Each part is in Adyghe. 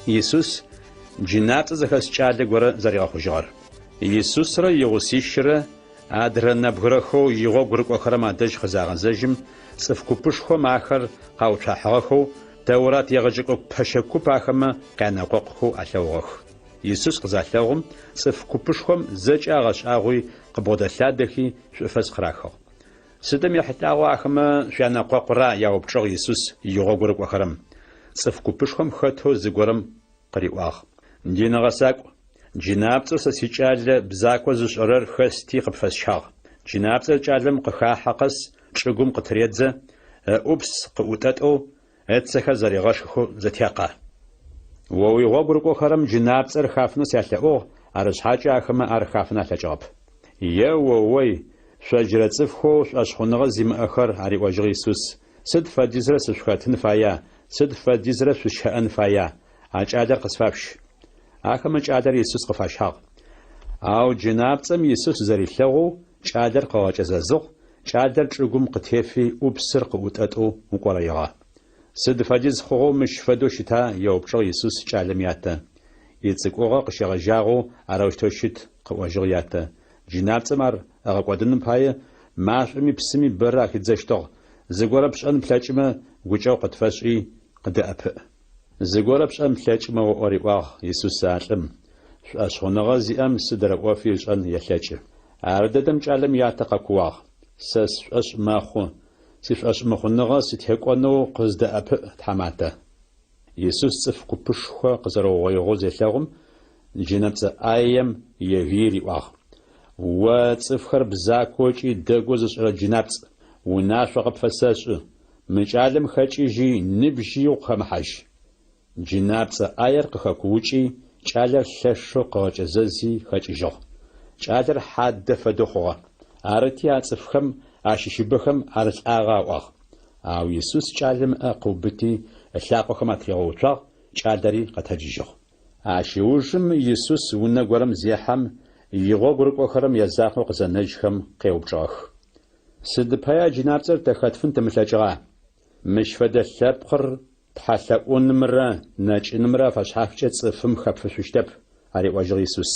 Исус джынапцӏэ зыхэс кӏалэ горэ зэригъэхъужьыгъэр. Исусрэ игъусищрэ адрэ нэбгырэхэу игъогу рыкӏохэрэм адэжь къызагъэзэжьым, цӏыф купышхом ахэр къауцуахьыгъэхэу, Тэурат егъэджэкӏо пэщэ куп ахэмэ къянэкъокъухэу алъэгъугъэх. Исус къызалъэгъум, цӏыф купышхом зэкӏэ агъэшӏагъуи, къыбгъодэлъадэхи, шӏуфэс къырахыгъ. Сыдым ехьылӏагъэу ахэмэ шъуянэкъокъура? яупчӏыгъ Исус игъогу рыкӏохэрэм. Цӏыф купышхом хэтэу зыгорэм къыриӏуагъ. Дин гъэсакӏу, джынапцӏэу сэ сикӏалэ бзако зышӏэрэр хэсти къыпфэсщагъ. Джынапцӏэр кӏалэм къыхахьэ къэс чӏыгум къытыредзэ, ыӏупс къыӏутӏэтӏэу, ыцэхэр зэригъэшхыхэу зэтекъэ. О уигъогу рыкӏохэрэм джынапцӏэр хафынэу сялъэӏугъ, арышъхьакӏэ ахэмэ ар хафын алъэкӏыгъэп. Е-о-ой, шъо джырэ цӏыфхэу шӏошъхъуныгъэ зимыӏэхэр, ариӏожьыгъ Исус, сыд фэдизрэ сышъухэтын фая, сыд фэдизрэ шъусщэӏэн фая? А кӏалэр къысфашъущ. Ахэмэ кӏалэр Исус къыфащагъ. Ау джынапцӏэм Исус зэрилъэгъоу кӏалэр къыгъэкӏэзэзыгъ, кӏалэр чӏыгум къытефи ӏупсыр къыӏутӏэтӏэу укӏорэигъэ. Сыд фэдиз хъугъэу мыщ фэдэу щыта? еупчӏыгъ Исус кӏалэм ятэ. Ицӏыкӏугъэ къыщегъэжьагъэу арэущтэу щыт, къыӏожьыгъ ятэ. Джынапцӏэм ар ыгъэкӏодыным пае машӏоми псыми бэрэ ахидзэщтыгъ. Зыгорэ пшӏэн плъэкӏымэ, гукӏэгъу къытфэшӏи, къыдэӏэпыӏ. Зыгорэ пшӏэн плъэкӏымэ оӏо, риӏуагъ Исус а лӏым. Шӏошъхъуныгъэ зиӏэм сыдрэ ӏофи ышӏэн елъэкӏы. Ардэдэм кӏалэм ятэ къэкууагъ, Сэ сшӏошъ мэхъу, сишӏошъмыхъуныгъэ сытекӏонэу къыздэӏэпыӏ, тхьаматэ. Исус цӏыф купышхо къызэрэугъоигъэу зелъэгъум, джынэпцӏэ ӏаем егыий риӏуагъ, О цӏыфхэр бзакоу ыкӏи дэгоу зышӏырэ джынапцӏ, унашъо къыпфэсэшӏы, мы кӏалэм хэкӏыжьи, ныбжьи укъыхэмыхьажь. Джынапцӏэ ӏаер къыхэкуукӏи, кӏалэр лъэшэу къыгъэкӏэзэзи хэкӏыжьыгъ. Кӏалэр хьадэ фэдэу хъугъэ. Арыти, а цӏыфхэм ащыщыбэхэм ар лӏагъэ аӏуагъ. Ау Исус кӏалэм ыӏэ къыубыти, ылъакъохэм атыригъэуцуагъ, кӏалэри къэтэджыжьыгъ. Ащ ыужым Исус унэ горэм зехьэм, игъогу рыкӏохэрэм язакъоу къызэнэжьхэм къеупчӏыгъэх. Сыд пае а джынапцӏэр тэ хэтфын тымылъэкӏыгъа? Мыщ фэдэ лъэпкъыр тхьэлъэӏунымрэ нэкӏынымрэ афэшъхьафкӏэ цӏыфым хэпфышъущтэп, ариӏожьыгъ Исус.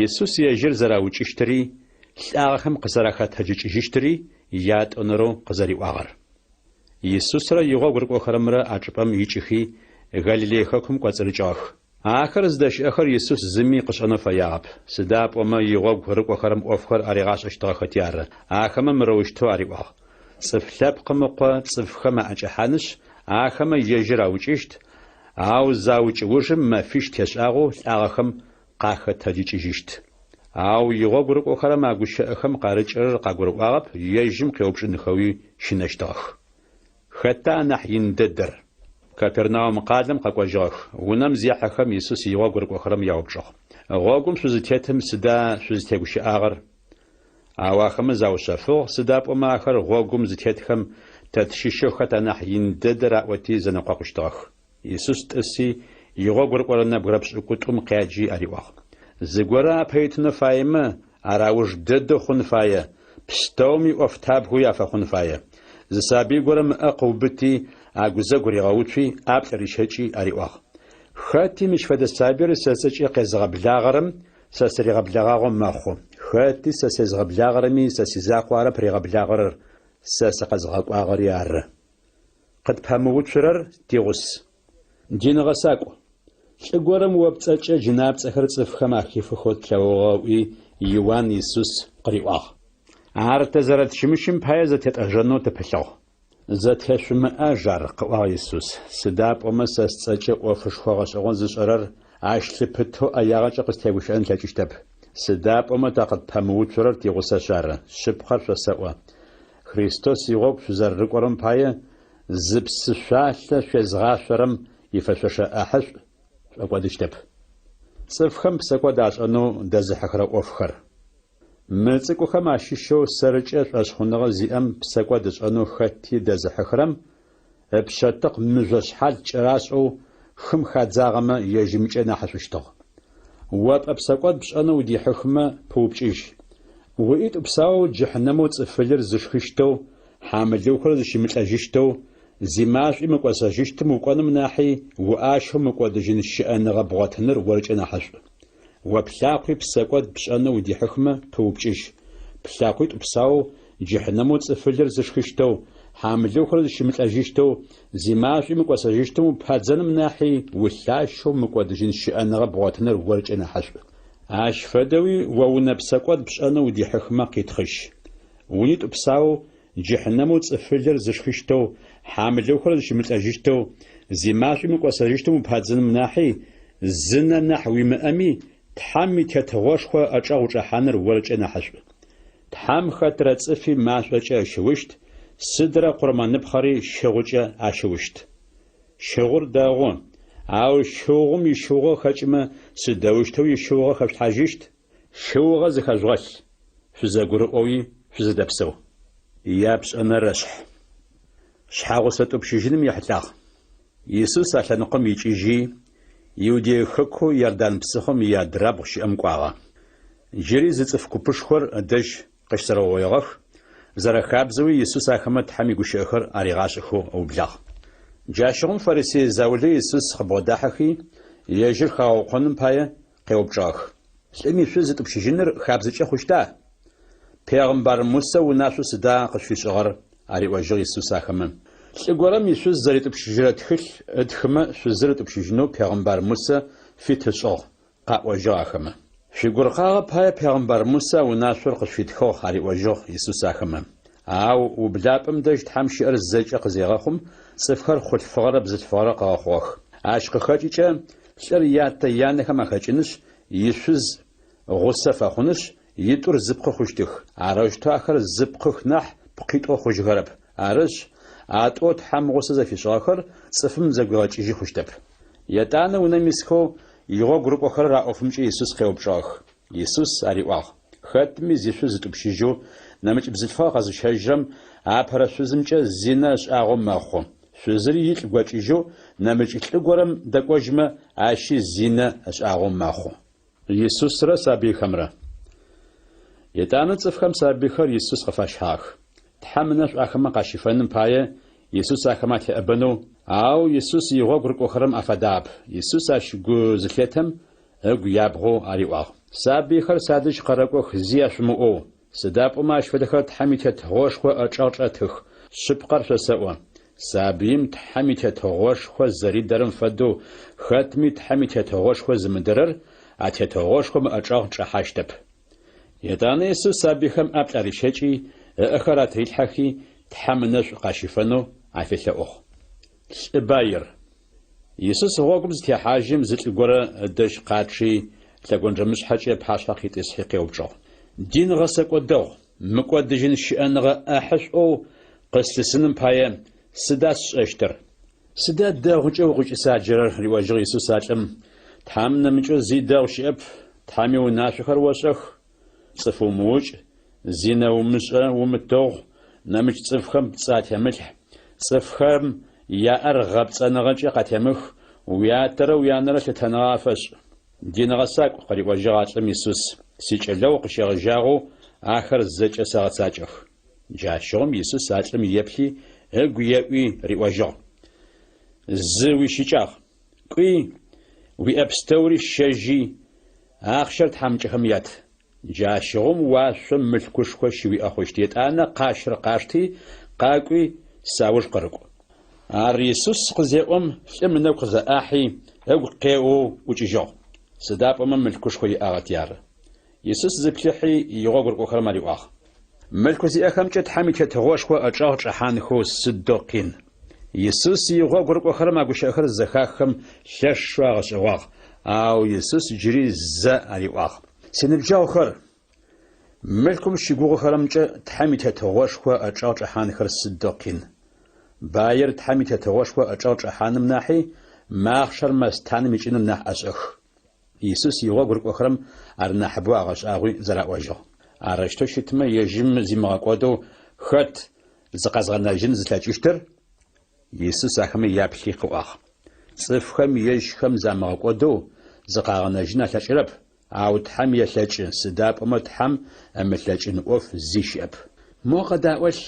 Исус ежьыр зэраукӏыщтыри, лӏагъэхэм къызэрахэтэджыкӏыжьыщтыри ятӏонэрэу къызэриӏуагъэр. Исусрэ игъогу рыкӏохэрэмрэ а чӏыпӏэм икӏыхи, Галилей хэкум кӏоцӏырыкӏыгъэх. Ахэр зыдэщыӏэхэр Исус зыми къышӏэнэу фэягъэп, сыда пӏомэ игъогу рыкӏохэрэм ӏофхэр аригъашӏэщтыгъэхэти ары. Ахэмэ мырэущтэу ариӏуагъ, Цӏыф Лъэпкъым Ыкъо цӏыфхэм аӏэкӏэхьанышъ, ахэмэ ежьыр аукӏыщт, ау заукӏ ужым мэфищ тешӏагъэу лӏагъэхэм къахэтэджыкӏыжьыщт. Ау игъогу рыкӏохэрэм а гущыӏэхэм къарыкӏырэр къагурыӏуагъэп, ежьым къеупчӏынхэуи щынэщтыгъэх. Хэта анахь ин дэдэр? Капернаум къалэм къэкӏожьыгъэх. Унэм зехьэхэм, Исус игъогу рыкӏохэрэм яупчӏыгъ. Гъогум шъузытетым сыда шъузтегущыӏагъэр? Ау ахэмэ заушъэфыгъ, сыда пӏомэ ахэр гъогум зытетхэм тэ тщыщэу хэт анахь ин дэдэр аӏоти зэнэкъокъущтыгъэх. Исус тӏыси, игъогу рыкӏорэ нэбгырэ пшӏыкӏутӏум къяджи ариӏуагъ. Зыгорэ апэ итынэу фаемэ, ар ауж дэдэу хъун фае, пстэуми ӏофтабгэуи афэхъун фае. Зы сабый горэм ыӏэ къыубыти, агузэгу ригъэуцуи, ӏаплӏ рищэкӏи ариӏуагъ. Хэти мыщ фэдэ сабыир сэ сцӏэкӏэ къезыгъэблагъэрэм сэ сыригъэблэгъагъэу мэхъу, хэти сэ сезгъэблагъэрэми сэ сизакъоу арэп ригъэблагъэрэр, сэ сыкъэзгъэкӏуагъэри ары. Къытпэмыуцурэр тигъус. Дин гъэсакӏу. Лӏы горэм о пцӏэкӏэ джынапцӏэхэр цӏыфхэм ахифыхэу тлъэгъугъэ ыӏуи, Иуан Исус къыриӏуагъ. Ар тэ зэрэтщымыщым пае зэтетӏэжэнэу тыпылъыгъ. Зэтешъумыӏаж ар, къыӏуагъ Исус, сыда пӏомэ сэ сцӏэкӏэ ӏофышхо гъэшӏэгъон зышӏэрэр ащ лъыпытэу ӏэягъэкӏэ къыстегущыӏэн ылъэкӏыщтэп. Сыда пӏомэ тэ къытпэмыуцурэр тигъусэшъ ары, шъыпкъэр шъосэӏо. Христос игъогу шъузэрэрыкӏорэм пае, зы псы шъуалъэ шъуезгъашъорэм ифэшъошэ ӏахьышӏу шӏокӏодыщтэп. Цӏыфхэм псэкӏод ашӏэнэу дэзыхьыхырэ ӏофхэр. Мы цӏыкӏухэм ащыщэу сэрыкӏэ шӏошъхъуныгъэ зиӏэм псэкӏод ышӏэнэу хэти дэзыхьыхырэм ыпшъэтыкъ мыжъо шъхьал кӏэрашӏэу хым хадзагъэмэ ежьымкӏэ нахьышӏущтыгъ. О пӏэ псэкӏод пшӏэнэу удихьыхмэ, пыупкӏыжь. Уӏитӏу псаоу джыхьнэмэу цӏыфылыр зышхыщтэу, хьамылыухэр зыщымылӏэжьыщтэу, Зимашӏуи мыкӏосэжьыщтым укӏоным нахьи, уӏащэу мыкӏодыжьын щыӏэныгъэ бгъотыныр оркӏэ нахьышӏу. О плъакъуи псэкӏод пшӏэнэу удихьыхмэ, пыупкӏыжь. Плъэкъуитӏу псаоу джыхьнэмэу цӏыфылыр зышхыщтэу, хьамлыухэр зыщымылӏэжьыщтэу, зимашӏуи мыкӏосэжьыщтым упадзэным нахьи, улъащэу мыкӏодыжьын щыӏэныгъэ бгъотыныр оркӏэ нахьышӏу. Ащ фэдэуи о унэ псэкӏод пшӏэнэу удихьыхмэ, къитхъыжь. Унитӏу псаоу джыхьнэмэу цӏыфылыр зышхыщтэу, хьамлыухэр зыщымылӏэжьыщтэу, зимашӏуи мыкӏосэжьыщтым упадзэным нахьи, зы нэ нахь уимыӏэми, Тхьэм и Тетыгъошхо ыӏэчӏэгъ учӏэхьаныр оркӏэ нахьышӏу. Тхьэм хэтрэ цӏыфи машӏокӏэ ыщыущт, сыдрэ къурмэныпхъэри щыгъукӏэ ащыущт. Щыгъур дэгъу, ау щыгъум ищыугъэ хэкӏымэ, сыдэущтэу ищыугъэ хэшъулъхьажьыщт? Щыугъэ зыхэжъугъэлъ, шъузэгурыӏоуи шъузэдэпсэу. Япшӏэнэрэшъхь. Шъхьэгъусэ тӏупщыжьыным ехьылӏагъ. Исус а лъэныкъом икӏыжьи, Иудей хэкоу Иордан псыхъом иадрабгъу щыӏэм кӏуагъэ. Джыри зы цӏыф купышхор ыдэжь къыщызэрэугъоигъэх, зэрэхабзэуи Исус ахэмэ Тхьэм игущыӏэхэр аригъашӏэхэу ыублагъ. Джащыгъум фарисей заулэ Исус къыбгъодахьэхи, ежьыр хагъэукъоным пае къеупчӏыгъэх. Лӏым ишъуз ытӏупщыжьыныр хабзэкӏэ хъущта? Пегъымбар Мусэ унашъоу сыда къышъуфишӏыгъэр? ариӏожьыгъ Исус ахэмэ. Лӏы горэм ишъуз зэритӏупщыжьырэ тхылъ ытхымэ, шъузыр ытӏупщыжьынэу пегъымбар Мусэ фит ышӏыгъ, къаӏожьыгъ ахэмэ. Шъуигуркъагъэ пае пегъымбар Мусэ а унашъор къышъуфитхыгъ, ариӏожьыгъ Исус ахэмэ. Ау ублапӏэм дэжь Тхьэм щыӏэр зэкӏэ къызегъэхъум, цӏыфхэр хъулъфыгъэрэ бзылъфыгъэрэ къыгъэхъугъэх. Ащ къыхэкӏыкӏэ лӏыр ятэ-янэхэм ахэкӏынышъ, ишъуз гъусэ фэхъунышъ, итӏур зыпкъы хъущтых. Арэущтэу ахэр зы пкъых нахь, пкъитӏоу хъужьыхэрэп. Арышъ, а тӏоу Тхьэм гъусэ зэфишӏыгъэхэр цӏыфым зэгуигъэкӏыжьы хъущтэп. Етӏанэ унэм исхэу игъогу рыкӏохэрэр а ӏофымкӏэ Исус къеупчӏыгъэх. Исус ариӏуагъ, Хэтми зишъуз ытӏупщыжьэу, нэмыкӏ бзылъфыгъэ къэзыщэжьрэм апэрэ шъузымкӏэ зинэ ышӏагъэу мэхъу. Шъузыри илӏ гокӏыжьэу нэмыкӏ лӏы горэм дэкӏожьмэ, ащи зинэ ышӏагъэу мэхъу. Исусрэ сабыйхэмрэ. Етӏанэ цӏыфхэм сабыйхэр Исус къыфащагъэх. Тхьэм ынэшӏу ахэмэ къащифэным пае, Исус ахэмэ атеӏэбэнэу, ау Исус игъогу рыкӏохэрэм афадагъэп. Исус ащ гу зылъетэм, ыгу ябгъэу ариӏуагъ. Сабыйхэр садэжь къэрэкӏох зи яшъумыӏоу, сыда пӏомэ ащ фэдэхэр Тхьэм и Тетыгъошхо ыӏэчӏэгъ чӏэтых, шъыпкъэр шъосэӏо. Сабыим Тхьэм и Тетыгъошхо зэридэрэм фэдэу, хэтми Тхьэм и Тетыгъошхо зымыдэрэр а Тетыгъошхом ыӏэчӏэгъ чӏэхьащтэп. Етӏанэ Исус сабыйхэм ӏаплӏ арищэкӏи, ыӏэхэр атырилъхьэхи, Тхьэм ынэшӏу къащифэнэу афелъэӏугъ. Лӏы баир. Исус гъогум зытехьажьым, зы лӏы горэ ыдэжь къачъи, лъэгонджэмышъхьэкӏэ ыпашъхьэ къитӏысхьи къеупчӏыгъ. Дин гъэсэкӏо дэгъу, мыкӏодыжьын щыӏэныгъэ ӏэхьышӏоу къыслъысыным пае сыда сшӏэщтыр? Сыда дэгъукӏэ укъыкӏысаджэрэр? риӏожьыгъ Исус а лӏым. Тхьэм нэмыкӏэу зи дэгъу щыӏэп, Тхьэм иунашъохэр ошӏэх, Цӏыф умыукӏ, зинэ умышӏэ, умытыгъу, нэмыкӏ цӏыфхэм пцӏы атемылъхь, цӏыфхэм яӏэр гъэпцӏэныгъэкӏэ къатемых, уятэрэ уянэрэ лъытэныгъэ афэшӏ. Дин гъэсакӏу, къыриӏожьыгъ а лӏым Исус, сикӏэлэгъу къыщегъэжьагъэу ахэр зэкӏэ сэгъэцакӏэх. Джащыгъум Исус а лӏым еплъи, ыгу еӏуи риӏожьыгъ, Зы уищыкӏагъ. Кӏуи, уиӏэ пстэури щэжьи, ахъщэр тхьамыкӏэхэм ят. Джащыгъум уашъом мылъкушхо щыуиӏэ хъущт. Етӏанэ къащыр къашти, къакӏуи, сауж къырыкӏу. Ар Исус къызеӏом, лӏым ынэгу къызэӏахьи, ыгу къеоу ӏукӏыжьыгъ. Сыда пӏомэ мылъкушхо иӏагъэти ары. Исус зиплъыхьи, игъогу рыкӏохэрэм ариӏуагъ. Мылъку зиӏэхэмкӏэ Тхьэм и Тетыгъошхо ычӏэгъ чӏэхьанхэу сыдэу къин! Исус игъогу рыкӏохэрэм а гущыӏэхэр зызэхаххэм лъэшэу агъэшӏэгъуагъ, ау Исус джыри зэ ариӏуагъ. Синыбджэгъухэр, мылъкум щыгугъыхэрэмкӏэ Тхьэм и Тетыгъошхо ычӏэгъ чӏэхьанхэр сыдэу къин! Баир Тхьэм и Тетыгъошхо ычӏэгъ чӏэхьаным нахьи, махъшэр мэстаным икӏыным нахь ӏэшӏэх. Исус игъогу рыкӏохэрэм ар нахьыбэу агъэшӏагъуи зэраӏожьыгъ. Арэущтэу щытмэ, ежьым зимыгъэкӏодэу хэт зыкъэзгъэнэжьын зылъэкӏыщтыр? Исус ахэмэ яплъи къыӏуагъ. Цӏыфхэм ежьхэм замыгъэкӏодэу зыкъагъэнэжьын алъэкӏырэп, ау Тхьэм елъэкӏы, сыда пӏомэ Тхьэм ымылъэкӏын ӏоф зи щыӏэп. Мо къэдаӏолъ!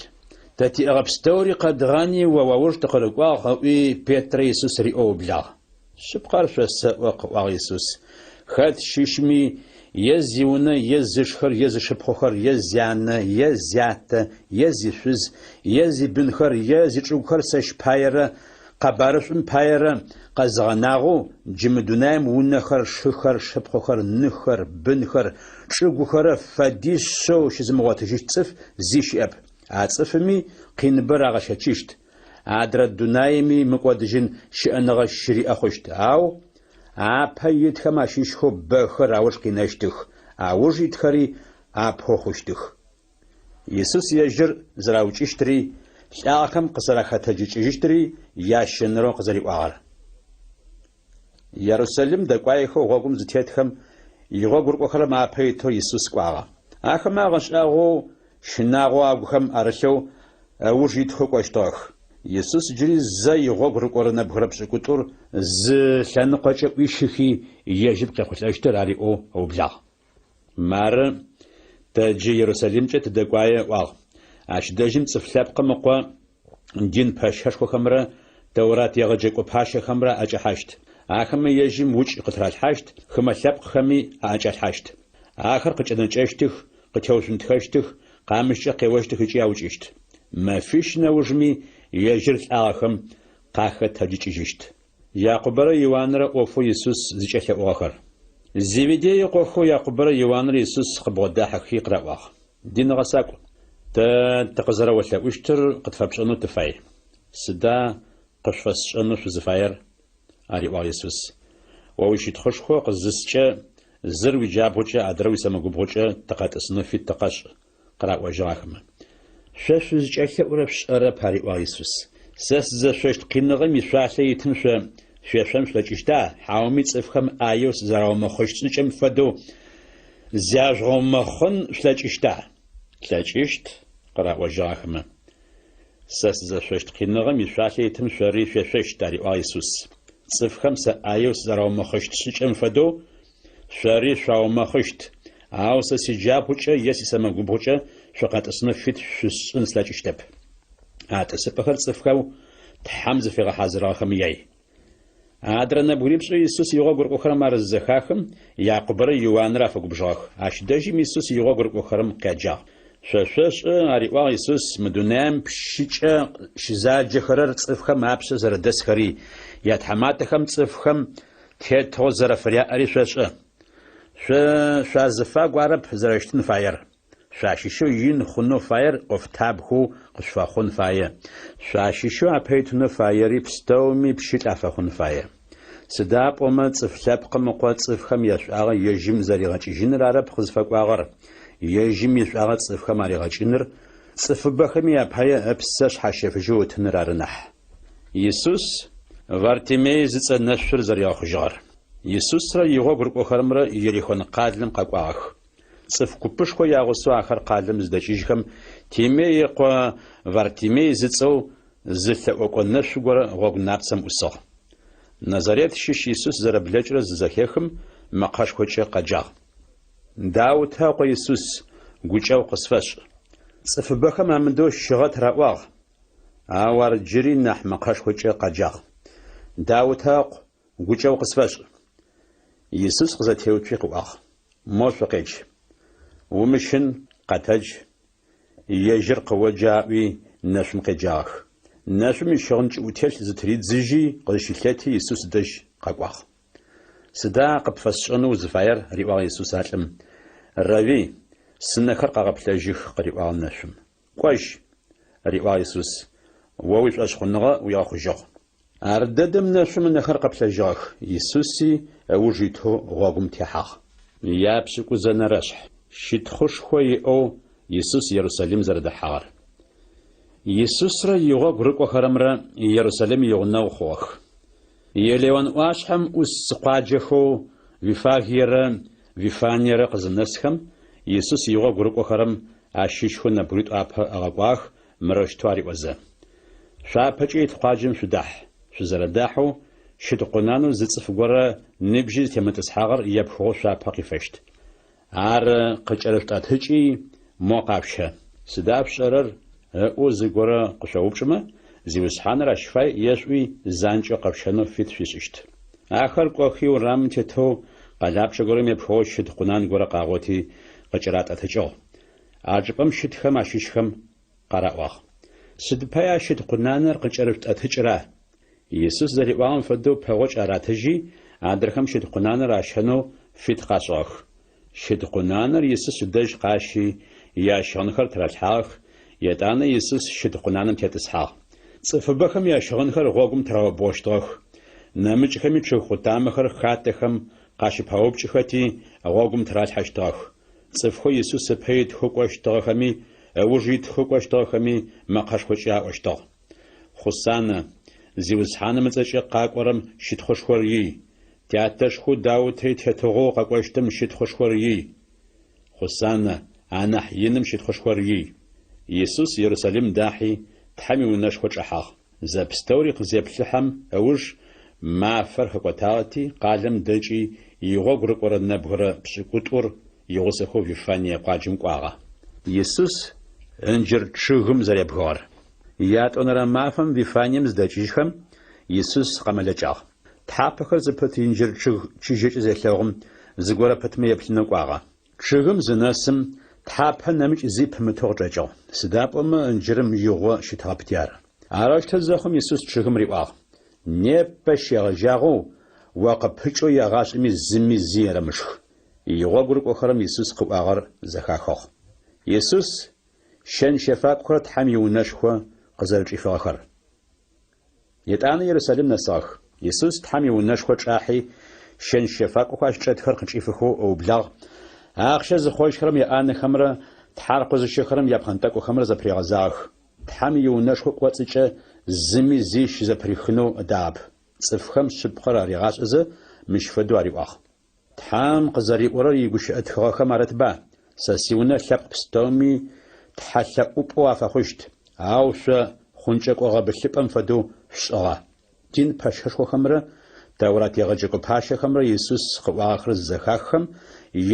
Тэ тиӏэгъэ пстэури къэдгъани о уауж тыкъырыкӏуагъ, ыӏуи, Петрэ Исус риӏоу ыублагъ. Шъыпкъэр шъосэӏо, къыӏуагъ Исус, хэт щыщми, е зиунэ, е зышхэр, е зышыпхъухэр, е зянэ, е зятэ, е зишъуз, е зибынхэр, е зичӏыгухэр сэщ паерэ къэбарышӏум паерэ къэзыгъэнагъэу, джы мы дунаим унэхэр, шыхэр, шыпхъухэр, ныхэр, бынхэр, чӏыгухэрэ фэдишъэу щызымыгъотыжьыщт цӏыф зи щыӏэп. А цӏыфыми къиныбэ рагъэщэчыщт, адрэ дунаими мыкӏодыжьын щыӏэныгъэ щыриӏэ хъущт. Ау апэ итхэм ащыщхэу бэхэр ауж къинэщтых, ауж итхэри апэу хъущтых. Исус ежьыр зэраукӏыщтри, лӏагъэхэм къызэрахэтэджыкӏыжьыщтри ящэнэрэу къызэриӏуагъэр. Ерусалим дэкӏуаехэу гъогум зытетхэм, игъогу рыкӏохэрэм апэ итэу Исус кӏуагъэ. Ахэмэ агъэшӏагъоу, щынагъо агухэм арылъэу, ыуж итхэу кӏощтыгъэх. Исус джыри зэ игъогу рыкӏорэ нэбгырэ пшӏыкӏутӏур зы лъэныкъокӏэ ӏуищыхи, ежьым къехъулӏэщтыр ариӏоу ыублагъ. Мары, тэ джы Ерусалимкӏэ тыдэкӏуае, ыӏуагъ. Ащ дэжьым Цӏыф Лъэпкъым Ыкъо дин пэщэшхохэмрэ Тэурат егъэджэкӏо пащэхэмрэ аӏэкӏэхьащт. Ахэмэ ежьым укӏ къытыралъхьащт, хымэ лъэпкъхэми аӏэкӏалъхьащт. Ахэр къыкӏэнэкӏэщтых, къытеушъунтхэщтых, къамыщкӏэ къеощтых ыкӏи аукӏыщт. Мэфищ нэужми ежьыр лӏагъэхэм къахэтэджыкӏыжьыщт. Якъубэрэ Иуанрэ ӏофэу Исус зыкӏэлъэӏугъэхэр. Зеведей ыкъохэу Якъубэрэ Иуанрэ Исус къыбгъодахьэхи къыраӏуагъ. Дин гъэсакӏу, тэ тыкъызэрэолъэӏущтыр къытфэпшӏэнэу тыфай. Сыда къышъуфэсшӏэнэу шъузыфаер? ариӏуагъ Исус. О уищытхъушхо къызыскӏэ, зыр уиджабгъукӏэ, адрэр уисэмэгубгъукӏэ тыкъэтӏысынэу фит тыкъэшӏ, къыраӏожьыгъ ахэмэ. Шъо шъузкӏэлъэӏурэр шъушӏэрэп, ариӏуагъ Исус. Сэ сызэшъощт къиныгъэм ишъуалъэ итым шъо шъуешъон шъулъэкӏыщта, хьауми цӏыфхэм ӏаеу сызэраумэхъыщт шӏыкӏэм фэдэу зяжъугъэумэхъын шъулъэкӏыщта? Тлъэкӏыщт, къыраӏожьыгъ ахэмэ. Сэ сызэшъощт къиныгъэм ишъуалъэ итым шъори шъуешъощт, ариӏуагъ Исус. Цӏыфхэм сэ ӏаеу сызэраумэхъыщт шӏыкӏэм фэдэу шъори шъуаумэхъыщт, ау сэ сиджабгъукӏэ е сисэмэгубгъукӏэ шъукъэтӏысынэу фит шъусшӏын слъэкӏыщтэп. А тӏысыпӏэхэр цӏыфхэу Тхьэм зыфигъэхьазырыгъэхэм яй. Адрэ нэбгырипшӏэу Исус игъогу рыкӏохэрэм ар зызэхахым, Якъубэрэ Иуанрэ афэгубжыгъэх. Ащ дэжьым Исус игъогу рыкӏохэрэм къяджагъ. Шъо шъошӏэ, ариӏуагъ Исус, мы дунаим пщыкӏэ щызаджэхэрэр цӏыфхэм апшъэ зэрэдэсхэри, ятхьаматэхэм цӏыфхэм тетыгъо зэрэфыряӏэри шъошӏэ. Шъо шъуазыфагу арэп зэрэщытын фаер. Шъуащыщэу ин хъунэу фаер ӏофтабгэу къышъуфэхъун фае. Шъуащыщэу апэ итынэу фаери пстэуми пщылӏ афэхъун фае. Сыда пӏомэ Цӏыф Лъэпкъым Ыкъо цӏыфхэм яшӏуагъэ ежьым зэригъэкӏыжьыныр арэп къызфэкӏуагъэр, ежьым ишӏуагъэ цӏыфхэм аригъэкӏыныр, цӏыфыбэхэми апае ыпсэ шъхьащэфыжьэу ытыныр ары нахь. Исус Вартимей зыцӏэ нэшъур зэригъэхъужьыгъэр. Исусрэ игъогу рыкӏохэрэмрэ Ерихон къалэм къэкӏуагъэх. Цӏыф купышхо ягъусэу ахэр къалэм зыдэкӏыжьхэм, Тимей ыкъо Вартимей зыцӏэу зы лъэӏокӏо нэшъу горэ гъогу напцэм ӏусыгъ. Назарет щыщ Исус зэрэблэкӏырэр зызэхехым, мэкъэшхокӏэ къэджагъ. Даутэ ыкъо Исус, гукӏэгъу къысфэшӏ! Цӏыфыбэхэм амыдэу щыгъэт раӏуагъ, ау ар джыри нахь мэкъэшхокӏэ къэджагъ. Даутэ ыкъу, гукӏэгъу къысфэшӏ! Исус къызэтеуцуи къыӏуагъ. Мо шъукъедж. Умыщын, къэтэдж, ежьыр къыоджэ аӏуи, нэшъум къеджагъэх. Нэшъум ищыгъын кӏыӏутелъ зытыридзыжьи къызщылъэти Исус дэжь къэкӏуагъ. Сыда къыпфэсшӏэнэу узыфаер? риӏуагъ Исус а лӏым. Рэви, сынэхэр къэгъэплъэжьых, къыриӏуагъ нэшъум. Кӏожь, риӏуагъ Исус, о уишӏошъхъуныгъэ уигъэхъужьыгъ. Ардэдэм нэшъум ынэхэр къэплъэжьыгъэх, Исуси ыуж итэу гъогум техьагъ. Япшӏыкӏузэнэрэшъхь. Щытхъушхо иӏэу Исус Ерусалим зэрэдэхьагъэр. Исусрэ игъогу рыкӏохэрэмрэ Ерусалим игъунэгъу хъугъэх. Елеон ӏуашъхьэм ӏус къуаджэхэу Виффагиерэ Вифаниерэ къызынэсхэм, Исус игъогу рыкӏохэрэм ащыщхэу нэбгыритӏу апэ ыгъэкӏуагъэх мырэущтэу ариӏозэ. Шъуапэкӏэ ит къуаджэм шъудахь. Шъузэрэдахьэу, щыд къунатэу зы цӏыф горэ ныбжьи зытемытӏысхьагъэр епхыгъэу шъуапэ къифэщт. Ар къыкӏэрышъутӏэтыкӏи, мо къашъущэ. Сыда шъушӏэрэр? Ыӏоу зыгорэ къышъоупчӏымэ, Зиусхьаныр ащ фай ешъуӏуи, занкӏэу къэшъущэнэу фит шъуишӏыщт. Ахэр кӏохи, урамым тетэу къэлапчъэ горэм епхыгъэу щыд къунан горэ къагъоти, къыкӏэратӏэтыкӏыгъ. А чӏыпӏэм щытхэм ащыщхэм къараӏуагъ. Сыд пае а щыд къунаныр къыкӏэрышъутӏэтыкӏыра? Исус зэриӏуагъэм фэдэу пэгъокӏ аратыжьи, адрэхэм щыд къунаныр ащэнэу фит къашӏыгъэх. Щыд къунаныр Исус ыдэжь къащи, ящыгъынхэр тыралъхьагъэх, етӏанэ Исус щыд къунаным тетӏысхьагъ. Цӏыфыбэхэм ящыгъынхэр гъогум тыраубгъощтыгъэх, нэмыкӏхэми чъыг къутамэхэр хатэхэм къащыпаупкӏыхэти, гъогум тыралъхьэщтыгъэх. Цӏыфхэу Исус ыпэ итхэу кӏощтыгъэхэми, ыуж итхэу кӏощтыгъэхэми мэкъэшхокӏэ аӏощтыгъ. Хъусанэ! Зиусхьаным ыцӏэкӏэ къакӏорэм щытхъушхор ий! Тятэшхоу Даутэ итетыгъоу къэкӏощтым щытхъушхор ий! Хъусанэ! Анахь иным щытхъушхор ий! Исус Ерусалим дахьи, Тхьэм иунэшхо чӏэхьагъ. Зэпстэури къызеплъыхьэм ыуж, мафэр хэкӏотагъэти, къалэм дэкӏи, игъогу рыкӏорэ нэбгырэ пшӏыкӏутӏур игъусэхэу Вифание къуаджэм кӏуагъэ. Исус ынджыр чъыгым зэребгыгъэр. Ятӏонэрэ мафэм Вифанием зыдэкӏыжьхэм, Исус къэмэлэкӏагъ. Тхьапэхэр зыпыт инджыр чъыг чыжьэкӏэ зелъэгъум, зыгорэ пытмэ еплъынэу кӏуагъэ. Чъыгым зынэсым, тхьапэ нэмыкӏ зи пымытэу къычӏэкӏыгъ, сыда пӏомэ ынджырым игъо щытыгъэпти ары. Арэущтэу зэхъум Исус чъыгым риӏуагъ, Непэ щегъэжьагъэу о къыпыкӏэу егъашӏэми зыми зи ерэмышх. Игъогу рыкӏохэрэм Исус къыӏуагъэр зэхахыгъ. Исус щэн-щэфакӏохэр Тхьэм иунэшхо къызэрэчӏифыгъэхэр. Етӏанэ Ерусалим нэсыгъэх. Исус Тхьэм иунэшхо чӏахьи, щэн-щэфакӏохэу ащ чӏэтхэр къычӏифыхэу ыублагъ, ахъщэ зыхъожьхэрэм яӏанэхэмрэ тхьаркъо зыщэхэрэм япхъэнтӏэкӏухэмрэ зэпыригъэзагъэх. Тхьэм иунэшхо кӏоцӏыкӏэ зыми зи щызэпырихынэу ыдагъэп. Цӏыфхэм шъыпкъэр аригъашӏэзэ, мыщ фэдэу ариӏуагъ. Тхьэм къызэриӏорэр игущыӏэ тхыгъэхэм арытба, Сэ сиунэ лъэпкъ пстэуми тхьэлъэӏупӏэу афэхъущт, ау шъо хъункӏэкӏо гъэбылъыпӏэм фэдэу шъушӏыгъэ. Дин пэщэшхохэмрэ Тэурат егъэджэкӏо пащэхэмрэ Исус къыӏуагъэхэр зызэхаххэм,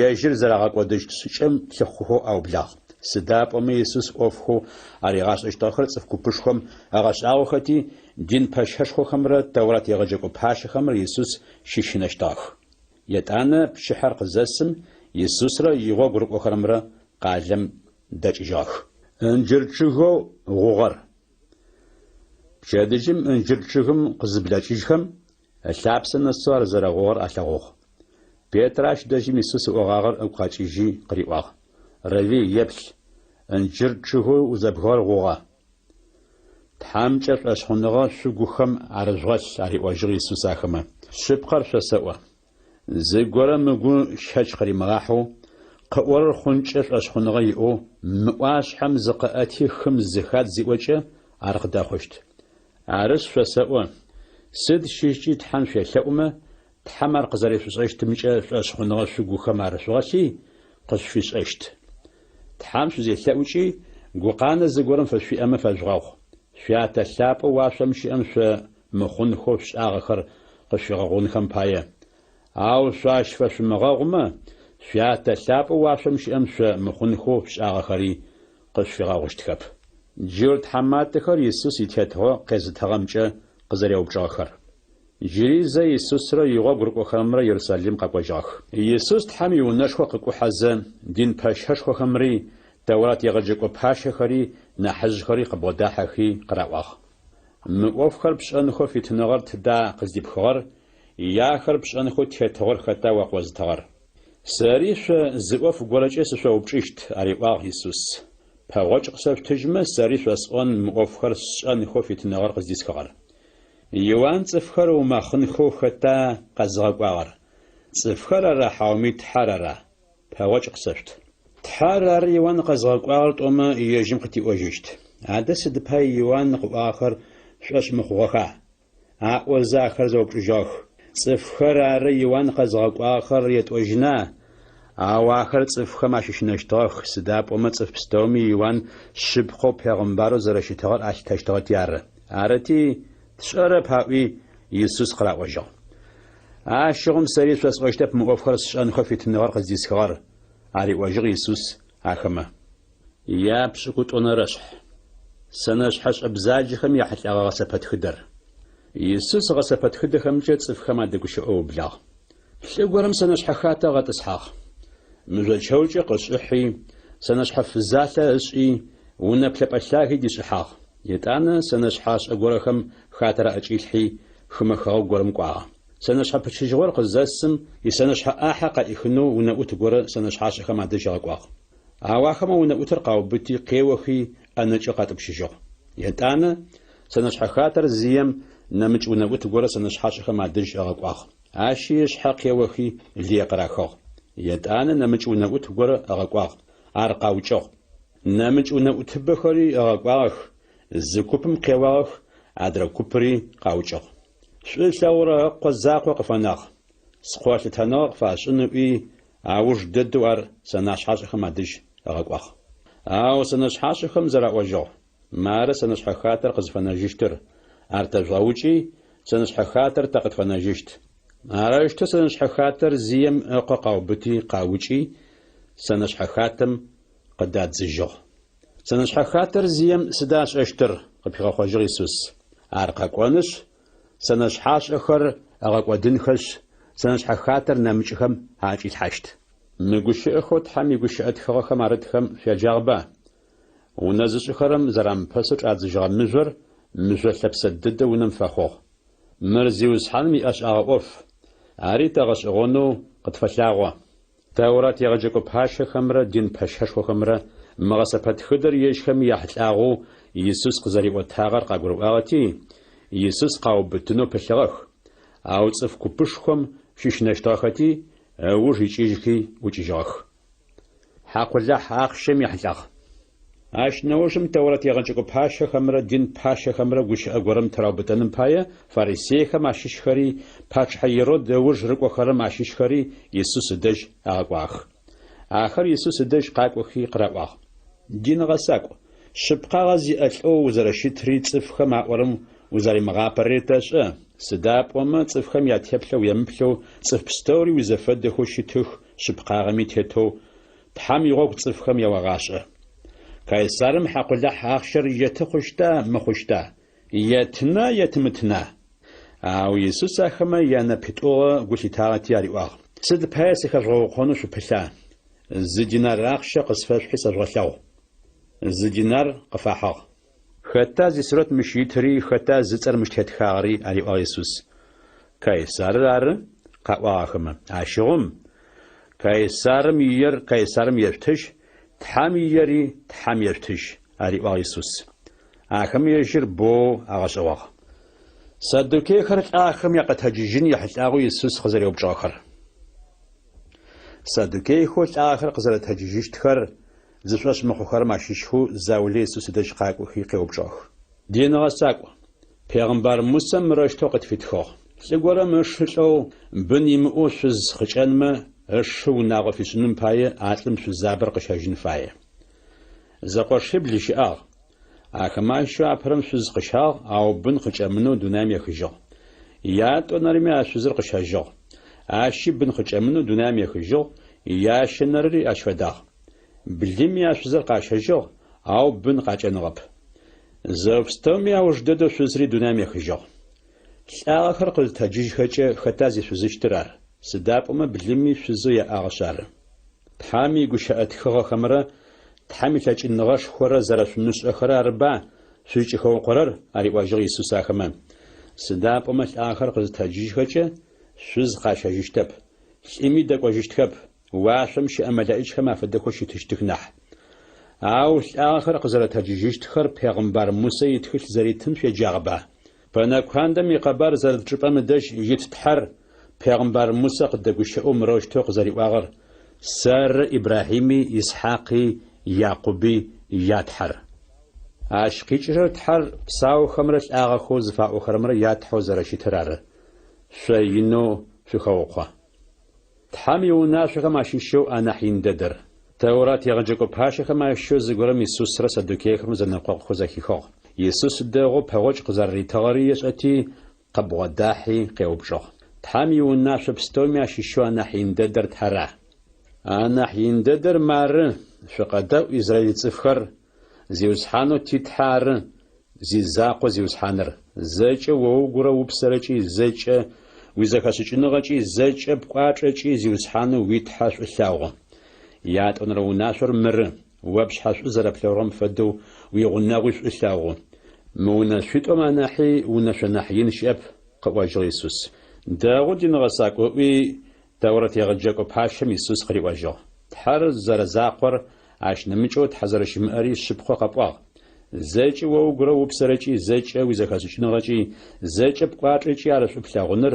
ежьыр зэрагъэкӏодыщт шӏыкӏэм лъыхъухэу аублагъ. Сыда пӏомэ Исус ӏофхэу аригъашӏэщтыгъэхэр цӏыф купышхом ыгъэшӏагъохэти, дин пэщэшхохэмрэ Тэурат егъэджэкӏо пащэхэмрэ Исус щыщынэщтыгъэх. Етӏанэ пчыхьэр къызэсым, Исусрэ игъогу рыкӏохэрэмрэ къалэм дэкӏыжьыгъэх. Ынджыр чъыгэу гъугъэр. Пчэдыжьым ынджыр чъыгым къызыблэкӏыжьхэм, ылъапсэ нэсэу ар зэрэгъугъэр алъэгъугъ. Петрэ ащ дэжьым Исус ыӏогъагъэр ыгу къэкӏыжьи къыриӏуагъ, Равви, еплъ, ынджыр чъыгэу узэбгыгъэр гъугъэ. Тхьэмкӏэ шӏошъхъуныгъэ шъугухэм арыжъугъэлъ, ариӏожьыгъ Исус ахэмэ. Шъыпкъэр шъосэӏо, зыгорэм ыгу щэч къыримыгъахьэу, къыӏорэр хъункӏэ шӏошъхъуныгъэ иӏэу, мы ӏуашъхьэм зыкъыӏэти хым зыхадз зиӏокӏэ, ар къыдэхъущт. Арышъ, шъосэӏо, сыд щыщкӏи Тхьэм шъуелъэӏумэ, Тхьэм ар къызэрешъушӏэщтымкӏэ шӏошъхъуныгъэ шъугухэм арышъугъэлъи, къышъуфишӏэщт. Тхьэм шъузелъэӏукӏи, гукъанэ зыгорэм фышъуиӏэмэ фэжъугъэгъу. Шъуятэ лъапӏэу уашъом щыӏэм шъо мыхъунхэу шъушӏагъэхэр къышъуфигъэгъунхэм пае. Ау шъо ащ фэшъумыгъэгъумэ, Шъуятэ лъапӏэу уашъом щыӏэм шъо мыхъунхэу шъушӏагъэхэри къышъуфигъэгъущтхэп. Джурт тхьаматэхэр Исус итетыгъо къезытыгъэмкӏэ къызэреупчӏыгъэхэр. Джыри зэ Исусрэ игъогу рыкӏохэрэмрэ Ерусалим къэкӏожьыгъэх. Исус Тхьэм иунэшхо къыкӏухьэзэ, дин пэщэшхохэмри, Тэурат егъэджэкӏо пащэхэри, нахьыжъхэри къыбгъодахьэхи къыраӏуагъ. Мы ӏофхэр пшӏэнхэу фитыныгъэр тыда къыздипхыгъэр, е ахэр пшӏэнхэу тетыгъор хэта о къозытыгъэр? Сэри шъо зы ӏоф горэкӏэ сышъоупчӏыщт, ариӏуагъ Исус. Пэгъокӏ къысэшъутыжьмэ, сэри шъосӏон мы ӏофхэр сшӏэнхэу фитыныгъэр къыздисхыгъэр. Иуан цӏыфхэр ыумэхъынхэу хэта къэзыгъэкӏуагъэр? Цӏыфхэр ара хьауми Тхьэр ара? Пэгъокӏ къысэшъут. Тхьэр ары Иуан къэзыгъэкӏуагъэр тӏомэ, ежьым къытиӏожьыщт. Адэ сыд пай Иуан къыӏуагъэхэр шъушӏошъ мыхъугъэха? Аӏозэ ахэр зэупчӏыжьыгъэх. Цӏыфхэр ары Иуан къэзыгъэкӏуагъэхэр етӏожьына? Ау ахэр цӏыфхэм ащыщынэщтыгъэх, сыда пӏомэ цӏыф пстэуми Иуан шъыпкъэу пегъымбарэу зэрэщытыгъэр алъытэщтыгъэти ары. Арыти, тшӏэрэп аӏуи, Исус къыраӏожьыгъ. Ащыгъум сэри шъосӏощтэп мы ӏофхэр сшӏэнхэу фитыныгъэр къыздисхыгъэр, ариӏожьыгъ Исус ахэмэ. Япшӏыкӏутӏонэрэшъхь. Сэнэшъхьэшӏэ бзаджэхэм яхьылӏэгъэ гъэсэпэтхыдэр. Исус гъэсэпэтхыдэхэмкӏэ цӏыфхэм адэгущыӏэу ыублагъ. Лӏы горэм сэнэшъхьэ хатэ ыгъэтӏысхьагъ. Мыжъо чэукӏэ къышӏыхьи, сэнэшъхьэ фызалъэ ышӏи, унэ плъэпӏэ лъаги дишӏыхьагъ. Етӏанэ сэнэшъхьашӏэ горэхэм хатэр аӏэкӏилъхьи, хымэ хэгъэгу горэм кӏуагъэ. Сэнэшъхьэ пычыжьыгъор къызэсым, исэнэшъхьэ ӏахьэ къаӏихынэу унэӏут горэ сэнэшъхьашӏэхэм адэжь ыгъэкӏуагъ. Ау ахэмэ унэӏутыр къаубыти, къеохи, ӏэнэкӏэу къатӏупщыжьыгъ. Етӏанэ сэнэшъхьэ хатэр зием нэмыкӏ унэӏут горэ сэнэшъхьашӏэхэм адэжь ыгъэкӏуагъ. Ащи ышъхьэ къеохи, лые къырахыгъ. Етӏанэ нэмыкӏ унэӏут горэ ыгъэкӏуагъ, ар къаукӏыгъ. Нэмыкӏ унэӏутыбэхэри ыгъэкӏуагъэх, зы купым къеуагъэх, адрэ купыри къаукӏыгъ. Шӏу ылъэгъурэ ыкъо закъо къыфэнагъ. Скъо лъытэныгъэ къыфашӏын ыӏуи, ауж дэдэу ар сэнашъхьашӏэхэм адэжь ыгъэкӏуагъ. Ау сэнэшъхьашӏэхэм зэраӏожьыгъ, Мары сэнэшъхьэ хатэр къызфэнэжьыщтыр, ар тэжъугъэукӏи, сэнэшъхьэ хатэр тэ къытфэнэжьыщт. Арэущтэу сэнэшъхьэ хатэр зием ыкъо къаубыти къаукӏи, сэнэшъхьэ хатэм къыдадзыжьыгъ. Сэнэшъхьэ хатэр зием сыда ышӏэщтыр? къыпигъэхъожьыгъ Исус. Ар къэкӏонышъ, сэнэшъхьашӏэхэр ыгъэкӏодынхэшъ, сэнэшъхьэ хатэр нэмыкӏхэм аӏэкӏилъхьащт. Мы гущыӏэхэу Тхьэм игущыӏэ тхыгъэхэм арытхэм шъуяджагъэба? Унэ зышӏыхэрэм зэрамыпэсэу чӏадзыжьыгъэ мыжъор мыжъо лъэпсэ дэдэ унэм фэхъугъ. Мыр Зиусхьаным иӏэшӏагъэ ӏоф, ари тэ гъэшӏэгъонэу къытфэлъагъо. Тэурат егъэджэкӏо пащэхэмрэ дин пэщэшхохэмрэ мы гъэсэпэтхыдэр ежьхэми яхьылӏагъэу Исус къызэриӏотагъэр къагурыӏуагъэти, Исус къаубытынэу пылъыгъэх, ау цӏыф купышхом щыщынэщтыгъэхэти, ыуж икӏыжьхи ӏукӏыжьыгъэх. Хьакъулахь ахъщэм ехьылӏагъ. Ащ нэужым Тэурэт егъэджэкӏо пащэхэмрэ дин пащэхэмрэ гущыӏэ горэм тыраубытэным пае фарисейхэм ащыщхэри, пачъыхьэ Ирод ыуж рыкӏохэрэм ащыщхэри Исус ыдэжь агъэкӏуагъэх. Ахэр Исус ыдэжь къакӏохи къыраӏуагъ. Дин гъэсакӏу, шъыпкъагъэ зиӏэ лӏэу узэрэщытри цӏыфхэм аӏорэм узэримыгъапэрэри тэшӏэ, сыда пӏомэ цӏыфхэм ятеплъэ уемыплъэу цӏыф пстэури уизэфэдэхэу щытых шъыпкъагъэми тетэу Тхьэм игъогу цӏыфхэм яогъашӏэ. Кайсарым хьакъулахь ахъщэр еты хъущта, мыхъущта? Еттына, етымытына? Ау Исус ахэмэ янэпитӏугъэ гу лъитагъэти ариӏуагъ, Сыд пае сыхэжъугъэукъонэу шъупылъа? Зы динар ахъщэ къысфэшъухьи сэжъугъэлъэгъу. Зы динар къыфахьыгъ. Хэта зисурэт мыщ итыри, хэта зыцӏэр мыщ тетхагъэри? ариӏуагъ Исус. Кайсарыр ары, къаӏуагъ ахэмэ. Ащыгъум, Кайсарым иер Кайсарым ешъутыжь, Тхьэм иери Тхьэм ешъутыжь, ариӏуагъ Исус. Ахэмэ ежьыр боу агъэшӏэгъуагъ. Саддукейхэр лӏахэм якъэтэджыжьын ехьылӏагъэу Исус къызэреупчӏыгъэхэр. Саддукейхэу лӏагъэхэр къызэрэтэджыжьыщтхэр Зышӏошъ мыхъухэрэм ащыщхэу заулэ Исус ыдэжь къакӏохи къеупчӏыгъэх. Дин гъэсакӏу, пегъымбар Мусэ мырэущтэу къытфитхыгъ, Лӏы горэм ышы лӏэу, бын имыӏэу шъуз къыкӏэнмэ, ышы унагъо фишӏыным пае а лӏым шъузабэр къыщэжьын фае. Зэкъошибл щыӏагъ. Ахэмэ ащыщэу апэрэм шъуз къыщагъ, ау бын къыкӏэмынэу дунаим ехыжьыгъ. Ятӏонэрэми а шъузыр къыщэжьыгъ. Ащи бын къыкӏэмынэу дунаим ехыжьыгъ, ящэнэрэри ащ фэдагъ. Блыми а шъузыр къащэжьыгъ, ау бын къакӏэныгъэп. Зэо пстэуми ауж дэдэу шъузри дунаим ехыжьыгъ. Лӏагъэхэр къызытэджыжьхэкӏэ хэта зишъузыщтыр ар? Сыда пӏомэ блыми шъузэу яӏагъэшъ ары. Тхьэм игущыӏэ тхыгъэхэмрэ Тхьэм илъэкӏыныгъэшхорэ зэрэшъумышӏэхэрэр арыба шъузкӏыхэукъорэр? ариӏожьыгъ Исус ахэмэ. Сыда пӏомэ лӏагъэхэр къызытэджыжьхэкӏэ, шъуз къащэжьыщтэп, лӏыми дэкӏожьыщтхэп, уашъом щыӏэ мэлэӏичхэм афэдэхэу щытыщтых нахь. Ау лӏагъэхэр къызэрэтэджыжьыщтхэр пегъымбар Мусэ итхылъ зэритым шъуеджагъэба? Пэнэ куандэм икъэбар зэрыт чӏыпӏэм ыдэжь ит Тхьэр пегъымбар Мусэ къыдэгущыӏэу мырэущтэу къызэриӏуагъэр, Сэры Ибрахьими, Исхьакъи, Якъуби я Тхьэр. Ащ къикӏырэр Тхьэр псаухэмрэ лӏагъэхэу зыфаӏохэрэмрэ я Тхьэу зэрэщытыр ары. Шъо инэу шъухэукъо. Тхьэм иунашъохэм ащыщэу анахь ин дэдэр. Тэурат егъэджэкӏо пащэхэм ащыщэу зыгорэм Исусрэ саддукейхэмрэ зэнэкъокъухэу зэхихыгъ. Исус дэгъоу пэгъокӏ къызэрэритыгъэри ешӏэти, къыбгъодахьи къеупчӏыгъ. Тхьэм иунашъо пстэуми ащыщэу анахь ин дэдэр тара? Анахь ин дэдэр мары, Шъукъэдэӏу, израил цӏыфхэр! Зиусхьанэу ти Тхьэ ары зизакъо Зиусхьаныр. Зэкӏэ о угурэ упсэрэкӏи, зэкӏэ уизэхэшӏыкӏыныгъэкӏи, зэкӏэ пкӏуачӏэкӏи Зиусхьанэу уи Тхьэ шӏу лъэгъу. Ятӏонэрэ унашъор мыры, О пшъхьэ шӏу зэрэплъэгъурэм фэдэу уигъунэгъуи шӏу лъэгъу. Мы унэшъуитӏум анахьи унэшъо нахь ин щыӏэп, къыӏожьыгъ Исус. Дэгъу, дин гъэсакӏу, ыӏуи, Тэурэт егъэджэкӏо пащэм Исус къыриӏожьыгъ, Тхьэр зэрэзакъор, ащ нэмыкӏэу Тхьэ зэрэщымыӏэри шъыпкъэу къэпӏуагъ. Зэкӏэ о угурэ упсэрэкӏи, зэкӏэ уизэхэшӏыкӏыныгъэкӏи, зэкӏэ пкӏуачӏэкӏи ар шӏу плъэгъуныр,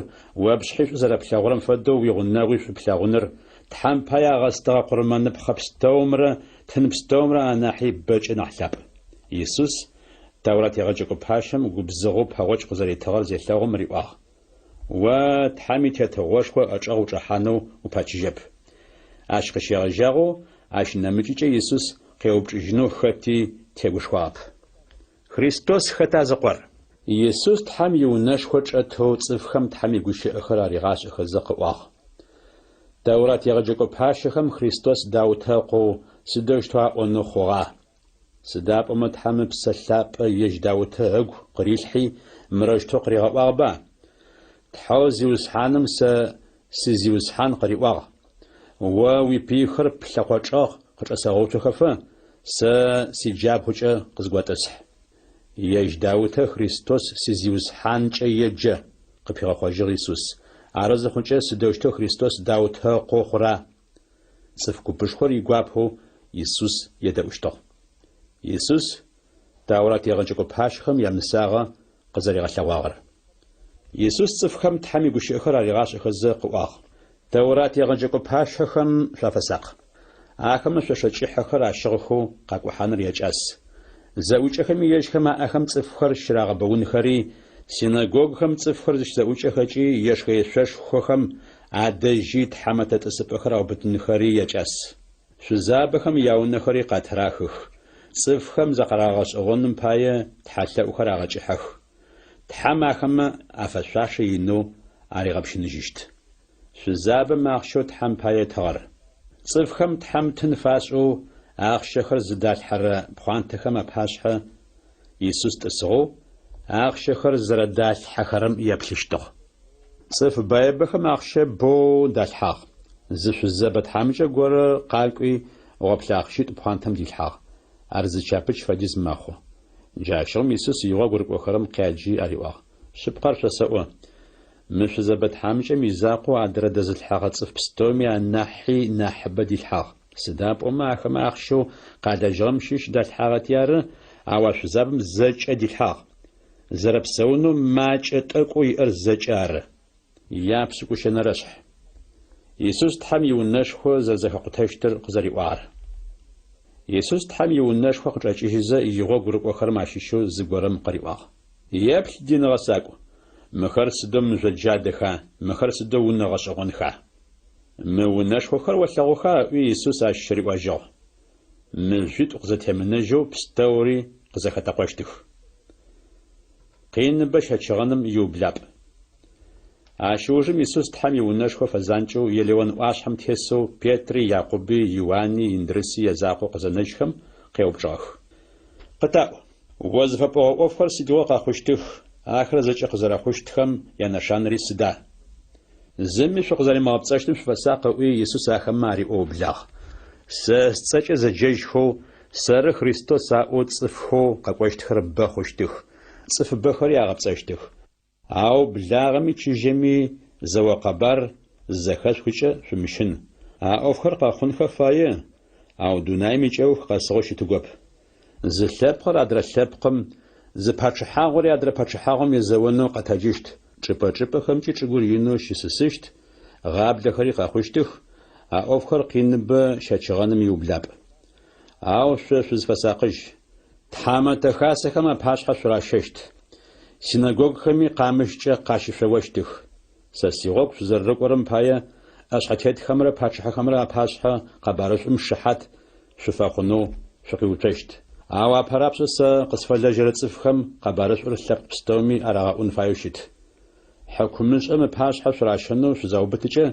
о пшъхьи шӏу зэрэплъэгъурэм фэдэу уигъунэгъуи шӏу плъэгъуныр, Тхьэм пае агъэстыгъэ къурмэныпхъэ пстэумрэ тын пстэумрэ анахьи бэкӏэ нахь лъапӏ. Исус Тэурат егъэджэкӏо пащэм губзыгъэу пэгъокӏ къызэритыгъэр зелъэгъум риӏуагъ, О Тхьэм и Тетыгъошхо ыӏэчӏэгъ учӏэхьанэу упэчыжьэп. Ащ къыщегъэжьагъэу ащ нэмыкӏыкӏэ Исус къеупчӏыжьынэу хэти тегушхуагъэп. Христос хэта зыкъор? Исус Тхьэм иунэшхо чӏэтэу цӏыфхэм Тхьэм игущыӏэхэр аригъашӏэхэзэ къыӏуагъ. Тэурат егъэджэкӏо пащэхэм Христос Даутэ ыкъоу сыдэущтэу аӏонэу хъугъа? Сыда пӏомэ Тхьэм Ыпсэ Лъапӏэ ежь Даутэ ыгу къырилъхьи, мырэущтэу къыригъэӏуагъэба? Тхьэу Зиусхьаным сэ си Зиусхьан къыриӏуагъ, О уипыйхэр плъэкъо чӏэгъ къычӏэсэгъэуцохэфэ, сэ сиджабгъукӏэ къызготӏысхь. Ежь Даутэ Христос си Зиусхьанкӏэ еджэ, къыпигъэхъожьыгъ Исус. Ары зыхъукӏэ сыдэущтэу Христос Даутэ ыкъоу хъура? Цӏыф купышхор игуапэу Исус едэӏущтыгъ. Исус Тэурат егъэджэкӏо пащэхэм ямысагъэ къызэригъэлъэгъуагъэр. Исус цӏыфхэм Тхьэм игущыӏэхэр аригъашӏэхэзэ къыӏуагъ, Тэурат егъэджэкӏо пащэхэм шъуафэсакъ. Ахэмэ шъошэ кӏыхьэхэр ащыгъхэу къакӏухьаныр якӏас. Зэӏукӏэхэми ежьхэм аӏэхэм цӏыфхэр щырагъэбэунхэри, синэгогухэм цӏыфхэр зыщызэӏукӏэхэкӏи ешхэ-ешъошхохэм адэжьи тхьэмэтэ тӏысыпӏэхэр аубытынхэри якӏас. Шъузабэхэм яунэхэри къатырахых, цӏыфхэм закъырагъэгъэшӏэгъоным пае тхьэлъэӏухэр агъэкӏыхьэх. Тхьэм ахэмэ афэшъуашэ инэу аригъэпщыныжьыщт. Шъузабэм ахъщэу Тхьэм пае ытыгъэр. Цӏыфхэм Тхьэм тын фашӏэу ахъщэхэр зыдалъхьэрэ пхъуантэхэм апашъхьэ Исус тӏысыгъэу, ахъщэхэр зэрэдалъхьэхэрэм еплъыщтыгъ. Цӏыф баибэхэм ахъщэ бэу далъхьагъ. Зы шъузэбэ тхьамыкӏэ горэ къакӏуи, гъоплъэ ахъщитӏу пхъуантэм дилъхьагъ. Ар зы чапыч фэдиз мэхъу. Джащыгъум Исус игъогу рыкӏохэрэм къяджи ариӏуагъ, Шъыпкъэр шъосэӏо, мы шъузэбэ тхьамыкӏэм изакъоу адрэ дэзылъхьэгъэ цӏыф пстэуми анахьи нахьыбэ дилъхьагъ. Сыда пӏомэ ахэмэ ахъщэу къалэжьыгъэм щыщ далъхьагъэти ары, ау а шъузабэм зэкӏэ дилъхьагъ. Зэрэпсэунэу макӏэ тӏэкӏоу иӏэр зэкӏэ ары. Япшӏыкӏущэнэрэшъхь. Исус Тхьэм иунэшхо зэрэзэхэкъутэщтыр къызэриӏуагъэр. Исус Тхьэм иунэшхо къычӏэкӏыжьызэ игъогу рыкӏохэрэм ащыщэу зыгорэм къыриӏуагъ. Еплъ, дин гъэсакӏу, мыхэр сыдэу мыжъо джадэха, мыхэр сыдэу унэ гъэшӏэгъонха! Мы унэшхохэр олъэгъуха? ыӏуи Исус ащ риӏожьыгъ. Мыжъуитӏу къызэтемынэжьэу пстэури къызэхэтэкъощтых. Къиныбэ щэчыгъэным иублапӏ. Ащ ыужым Исус Тхьэм иунэшхо фэзанкӏэу Елеон ӏуашъхьэм тесэу Петри, Якъуби, Иуани, Индрыси язакъоу къызэнэжьхэм, къеупчӏыгъэх. Къытаӏу, о зыфэпӏогъэ ӏофхэр сыдигъо къэхъущтых, ахэр зэкӏэ къызэрэхъущтхэм янэшанэри сыда? Зыми шъукъызэримыгъэпцӏэщтым шъуфэсакъ, ыӏуи, Исус ахэмэ ариӏоу ыублагъ. Сэ сцӏэкӏэ зэджэжьхэу, Сэры Христос аӏоу цӏыфхэу къэкӏощтхэр бэ хъущтых, цӏыфыбэхэри агъэпцӏэщтых. Ау благъэми чыжьэми зэо къэбар зызэхэшъухыкӏэ шъумыщын. А ӏофхэр къэхъунхэ фае, ау дунаим икӏэух къэсыгъэу щытыгоп. Зы лъэпкъыр адрэ лъэпкъым, зы пачъыхьагъури адрэ пачъыхьагъум езэонэу къэтэджыщт, чӏыпӏэ-чӏыпӏэхэмкӏи чӏыгур инэу щысысыщт, гъаблэхэри къэхъущтых, а ӏофхэр къиныбэ щэчыгъэным иублапӏ. Ау шъо шъузфэсакъыжь. Тхьамэтэ хасэхэм апашъхьэ шъуращэщт, синэгогухэми къамыщкӏэ къащышъоощтых. Сэ сигъогу шъузэрэрыкӏорэм пае ӏэшъхьэтетхэмрэ пачъыхьэхэмрэ апашъхьэ къэбарышӏум шыхьат шъуфэхъунэу шъукъиуцощт. Ау апэрапшӏэ сэ къысфэлэжьэрэ цӏыфхэм къэбарышӏур лъэпкъ пстэуми арагъэӏун фаеу щыт. Хьыкумышӏэм ыпашъхьэ шъуращэнэу шъузаубытыкӏэ,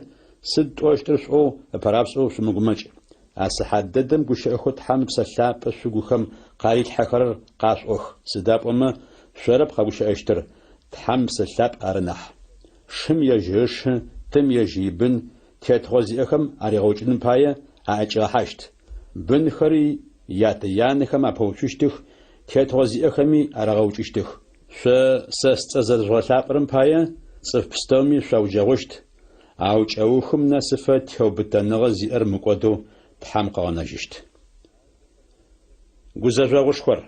сыд тӏощтыр шъуӏоу ыпэрапшӏэу шъумыгумэкӏ. А сыхьат дэдэм гущыӏэхэу Тхьэм Ыпсэ Лъапӏэ шъугухэм къарилъхьэхэрэр къашъуӏох, сыда пӏомэ шъорэп къэгущыӏэщтыр, Тхьэм Ыпсэ Лъапӏ ары нахь. Шым ежь ышы, тым ежь ибын тетыгъо зиӏэхэм аригъэукӏыным пае аӏэкӏигъэхьащт. Бынхэри ятэ-янэхэм апэуцущтых, тетыгъо зиӏэхэми арагъэукӏыщтых. Шъо сэ сцӏэ зэрэжъугъэлъапӏэрэм пае цӏыф пстэуми шъуауджэгъущт, ау кӏэухым нэсыфэ теубытэныгъэ зиӏэр мыкӏодэу Тхьэм къыгъэнэжьыщт. Гузэжъогъушхор.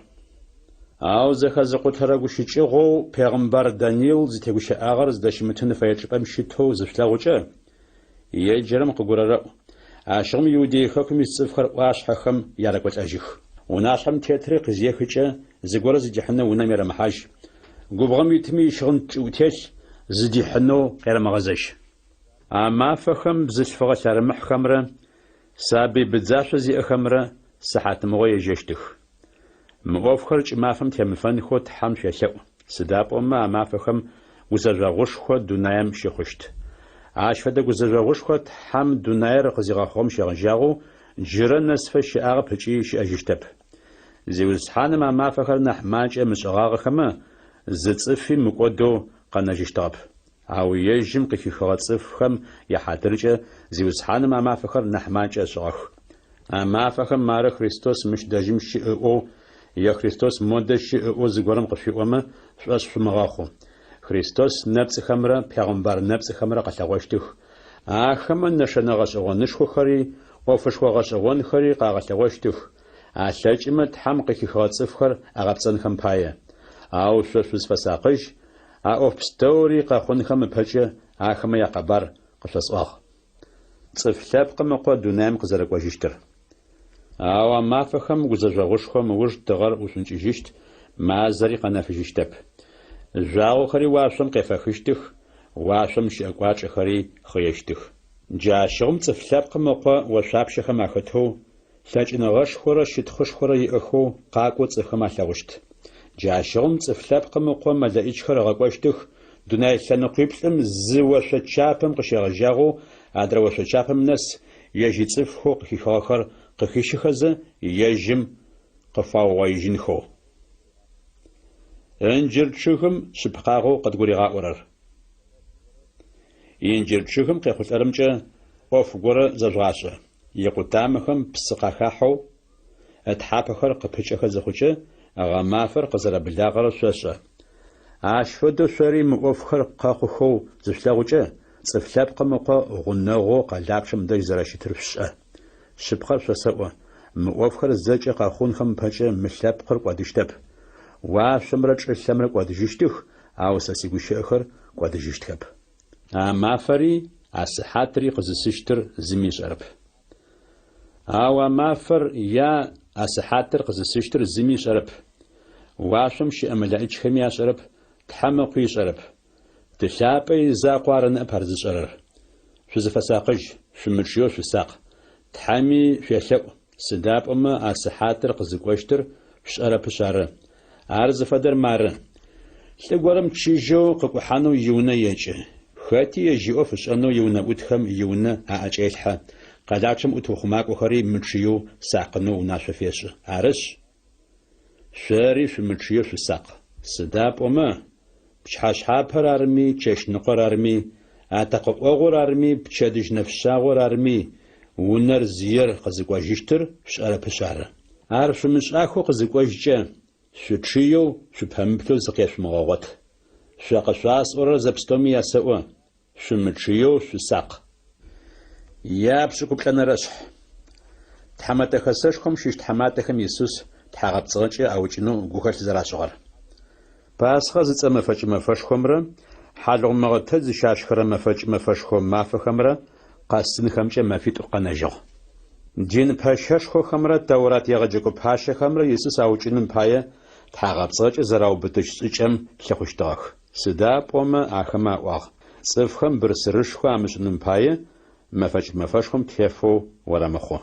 Ау зэхэзыкъутэрэ гущыкӏыгъоу пегъымбар Даниил зытегущыӏагъэр зыдэщымытын фэе чӏыпӏэм щытэу зышъулъэгъукӏэ, еджэрэм къыгурэрэӏу, ащыгъум Иудей хэкум ис цӏыфхэр ӏуашъхьэхэм ярэкӏолӏэжьых. Унашъхьэм тетри къызехыкӏэ зыгорэ зыдихьынэу унэм ерэмыхьажь, губгъом итми ищыгъын кӏыӏутелъ зыдихьынэу къерэмыгъэзэжь. А мафэхэм бзылъфыгъэ лъэрымыхьхэмрэ сабый быдзашъо зиӏэхэмрэ сыхьатмыгъо ежьэщтых. Мы ӏофхэр кӏымафэм темыфэнхэу Тхьэм шъуелъэӏу, сыда пӏомэ а мафэхэм гузэжъогъушхо дунаем щыхъущт. Ащ фэдэ гузэжъогъушхо Тхьэм дунаер къызигъэхъугъэм щегъэжьагъэу джырэ нэсыфэ щыӏагъэп ыкӏи щыӏэжьыщтэп. Зиусхьаным а мафэхэр нахь макӏэ ымышӏыгъагъэхэмэ, зы цӏыфи мыкӏодэу къэнэжьыщтыгъэп. Ау ежьым къыхихыгъэ цӏыфхэм яхьатыркӏэ Зиусхьаным а мафэхэр нахь макӏэ ышӏыгъэх. А мафэхэм мары Христос мыщ дэжьым щыӏ ыӏоу е Христос модэ щыӏ ыӏоу зыгорэм къышъуиӏомэ, шъушӏошъ шъумыгъэхъу. Христос нэпцӏыхэмрэ пегъымбар нэпцӏыхэмрэ къэлъэгъощтых. Ахэмэ нэшэнэ гъэшӏэгъонышхохэри ӏофышхо гъэшӏэгъонхэри къагъэлъэгъощтых, алъэкӏымэ Тхьэм къыхихыгъэ цӏыфхэр агъэпцӏэнхэм пае. Ау шъо шъузфэсакъыжь, А ӏоф пстэури къэхъунхэм ыпэкӏэ ахэмэ якъэбар къышъосӏуагъ. Цӏыф Лъэпкъым Ыкъо дунаим къызэрэкӏожьыщтыр. Ау а мафэхэм гузэжъогъушхом ыуж тыгъэр ушӏункӏыжьыщт, мазэри къэнэфыжьыщтэп. Жъуагъохэри уашъом къефэхыщтых, уашъом щыӏэ кӏуачӏэхэри хъыещтых. Джащыгъум Цӏыф Лъэпкъым Ыкъо ошъуапщэхэм ахэтэу, лъэкӏыныгъэшхорэ щытхъушхорэ иӏэхэу къакӏоу цӏыфхэм алъэгъущт. Джащыгъум Цӏыф Лъэпкъым Ыкъо мэлэӏичхэр ыгъэкӏощтых, дунай лъэныкъуиплӏым зы ошъо чапэм къыщегъэжьагъэу адрэ ошъо чапэм нэс ежь ицӏыфхэу къыхихыгъэхэр къыхищыхэзэ, ежьым къыфаугъоижьынхэу. Ынджыр чъыгым шъыпкъагъэу къыдгуригъаӏорэр. Инджыр чъыгым къехъулӏэрэмкӏэ ӏоф горэ зэжъугъашӏэ. Икъутамэхэм псы къахахьэу, ытхьапэхэр къыпыкӏэхэ зыхъукӏэ, гъэмафэр къызэрэблагъэрэр шъошӏэ. Ащ фэдэу шъори мы ӏофхэр къэхъухэу зышъулъэгъукӏэ, Цӏыф Лъэпкъым Ыкъо гъунэгъоу къэлапчъэм дэжь зэрэщытыр шъушӏэ. Шъыпкъэр шъосэӏо, мы ӏофхэр зэкӏэ къэхъунхэм ыпэкӏэ мы лъэпкъыр кӏодыщтэп. Уашъомрэ чӏылъэмрэ кӏодыжьыщтых, ау сэ сигущыӏэхэр кӏодыжьыщтхэп. А мафэри а сыхьатри къызысыщтыр зыми ышӏэрэп. Ау а мафэр е а сыхьатыр къызысыщтыр зыми ышӏэрэп. Уашъом щыӏэ мэлэӏичхэми ашӏэрэп, Тхьэм Ыкъуи ышӏэрэп. Ты лъапӏэ изакъоу ары ныӏэп ар зышӏэрэр. Шъузыфэсакъыжь, шъумычъыеу шъусакъ, Тхьэми шъуелъэӏу, сыда пӏомэ а сыхьатыр къызыкӏощтыр шъушӏэрэпышъ ары. Ар зыфэдэр мары. Лӏы горэм чыжьэу къыкӏухьанэу иунэ екӏы. Хэти ежь иӏоф ышӏэнэу иунэӏутхэм иунэ аӏэкӏелъхьэ, къэлапчъэм ӏут ухъумакӏохэри мычъыеу сакъынэу унашъо фешӏы. Арышъ, шъори шъумычъыеу шъусакъ. Сыда пӏомэ, пчыхьэшъхьапэр арыми, чэщныкъор арыми, атэкъэ ӏогъур арыми, пчэдыжь нэфшъагъор арыми, унэр зиер къызыкӏожьыщтыр шъушӏэрэпышъ ары. Ар шъумышӏахэу къызыкӏожькӏэ, шъучъыеу, шъупэмыплъэу зыкъешъумыгъэгъот. Шъо къышъуасӏорэр зэпстэуми ясэӏо, шъумычъыеу шъусакъ. Япшӏыкӏуплӏэнэрэ шъхь. Тхьэмэтэ Хэсэшхом щыщ тхьэматэхэм Исус тхьагъэпцӏыгъэкӏэ аукӏынэу гухэлъ зэрашӏыгъэр. Пасхъэ зыцӏэ мэфэкӏ мэфэшхомрэ хьалыгъу мыгъэтэдж зыщашхырэ мэфэкӏ мэфэшхо мафэхэмрэ къэсынхэмкӏэ мэфитӏу къэнэжьыгъ. Дин пэщэшхохэмрэ Тэурат егъэджэкӏо пащэхэмрэ Исус аукӏыным пае тхьагъэпцӏыгъэкӏэ зэраубытыщт шӏыкӏэм лъыхъущтыгъэх. Сыда пӏомэ ахэмэ аӏуагъ, Цӏыфхэм бырсырышхо амышӏыным пае мэфэкӏ мэфэшхом тефэу орэмыхъу.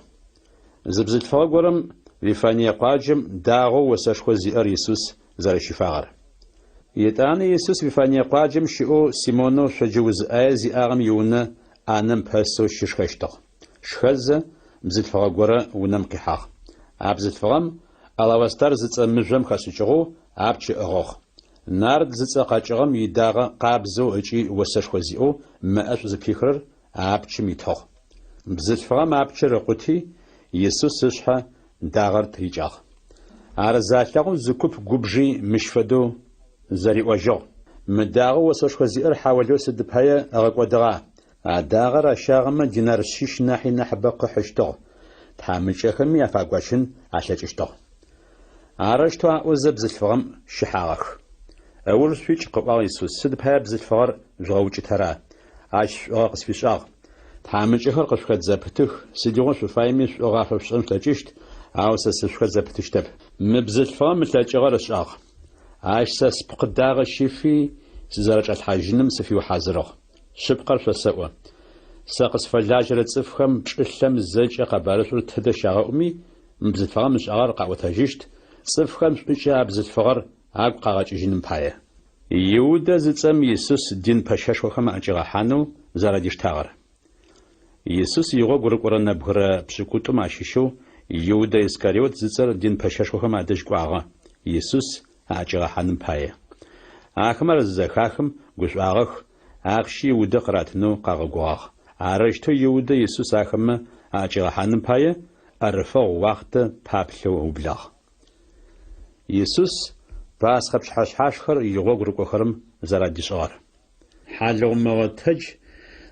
Зы бзылъфыгъэ горэм Вифание къуаджэм дагъэу осэшхо зиӏэр Исус зэрэщифагъэр. Етӏанэ Исус Вифание къуаджэм щыӏэу Симонэу шъоджэ уз ӏае зиӏагъэм иунэ ӏанэм пэсэу щышхэщтыгъ. Шхэзэ, бзылъфыгъэ горэ унэм къихьагъ. А бзылъфыгъэм алавастар зыцӏэ мыжъом хэшӏыкӏыгъэу апч ыӏыгъыгъ. Нард зыцӏэ къэкӏыгъэм идагъэ къабзэу ыкӏи осэшхо зиӏэу мэ ӏэшӏу зыпихырэр а апчым итыгъ. Бзылъфыгъэм апчыр ыкъути, Исус ышъхьэ дагъэр тырикӏагъ. Ар залъэгъум зы куп губжи мыщ фэдэу зэриӏожьыгъ, Мы дагъэу осэшхо зиӏэр хьаолэу сыд пае ыгъэкӏодыгъа? А дагъэр ащагъэмэ динар шъищ нахьи нахьыбэ къыхьыщтыгъ, тхьамыкӏэхэми афагощын алъэкӏыщтыгъ. Арэущтэу аӏозэ бзылъфыгъэм щыхьагъэх. Ыуж шъуикӏ, къыӏуагъ Исус, сыд пае бзылъфыгъэр жъугъэукӏытэра? Ащ шӏугъэ къысфишӏагъ. Тхьамыкӏэхэр къышъухэт зэпытых, сыдигъо шъуфаеми шӏугъэ афэшъушӏэн шъулъэкӏыщт, ау сэ сышъухэт зэпытыщтэп. Мы бзылъфыгъэм ылъэкӏыгъэр ышӏагъ. Ащ сэ спкъы дагъэ щифи, сызэрэчӏалъхьажьыным сыфиухьазырыгъ. Шъыпкъэр шъосэӏо, сэ къысфэлажьэрэ цӏыфхэм чӏылъэм зэкӏэ къэбарышӏур тыдэ щагъэӏуми, мы бзылъфыгъэм ышӏагъэр къаӏотэжьыщт, цӏыфхэм шӏукӏэ а бзылъфыгъэр агу къагъэкӏыжьыным пае. Иудэ зыцӏэм Исус дин пэщэшхохэм аӏэкӏигъэхьанэу зэрадиштагъэр. Исус игъогу рыкӏорэ нэбгырэ пшӏыкӏутӏум ащыщэу Иудэ Искариот зыцӏэр дин пэщэшхохэм адэжь кӏуагъэ, Исус аӏэкӏигъэхьаным пае. Ахэм ар зызэхахым, гушӏуагъэх, ахъщи Иудэ къыратынэу къагъэгугъагъ. Арэущтэу Иудэ Исус ахэмэ аӏэкӏигъэхьаным пае ӏэрыфэгъу уахътэ паплъэу ыублагъ. Исус Пасхъэ пчыхьэшъхьашхэр игъогу рыкӏохэрэм зэрадишӏыгъэр. Хьалыгъу мыгъэтэдж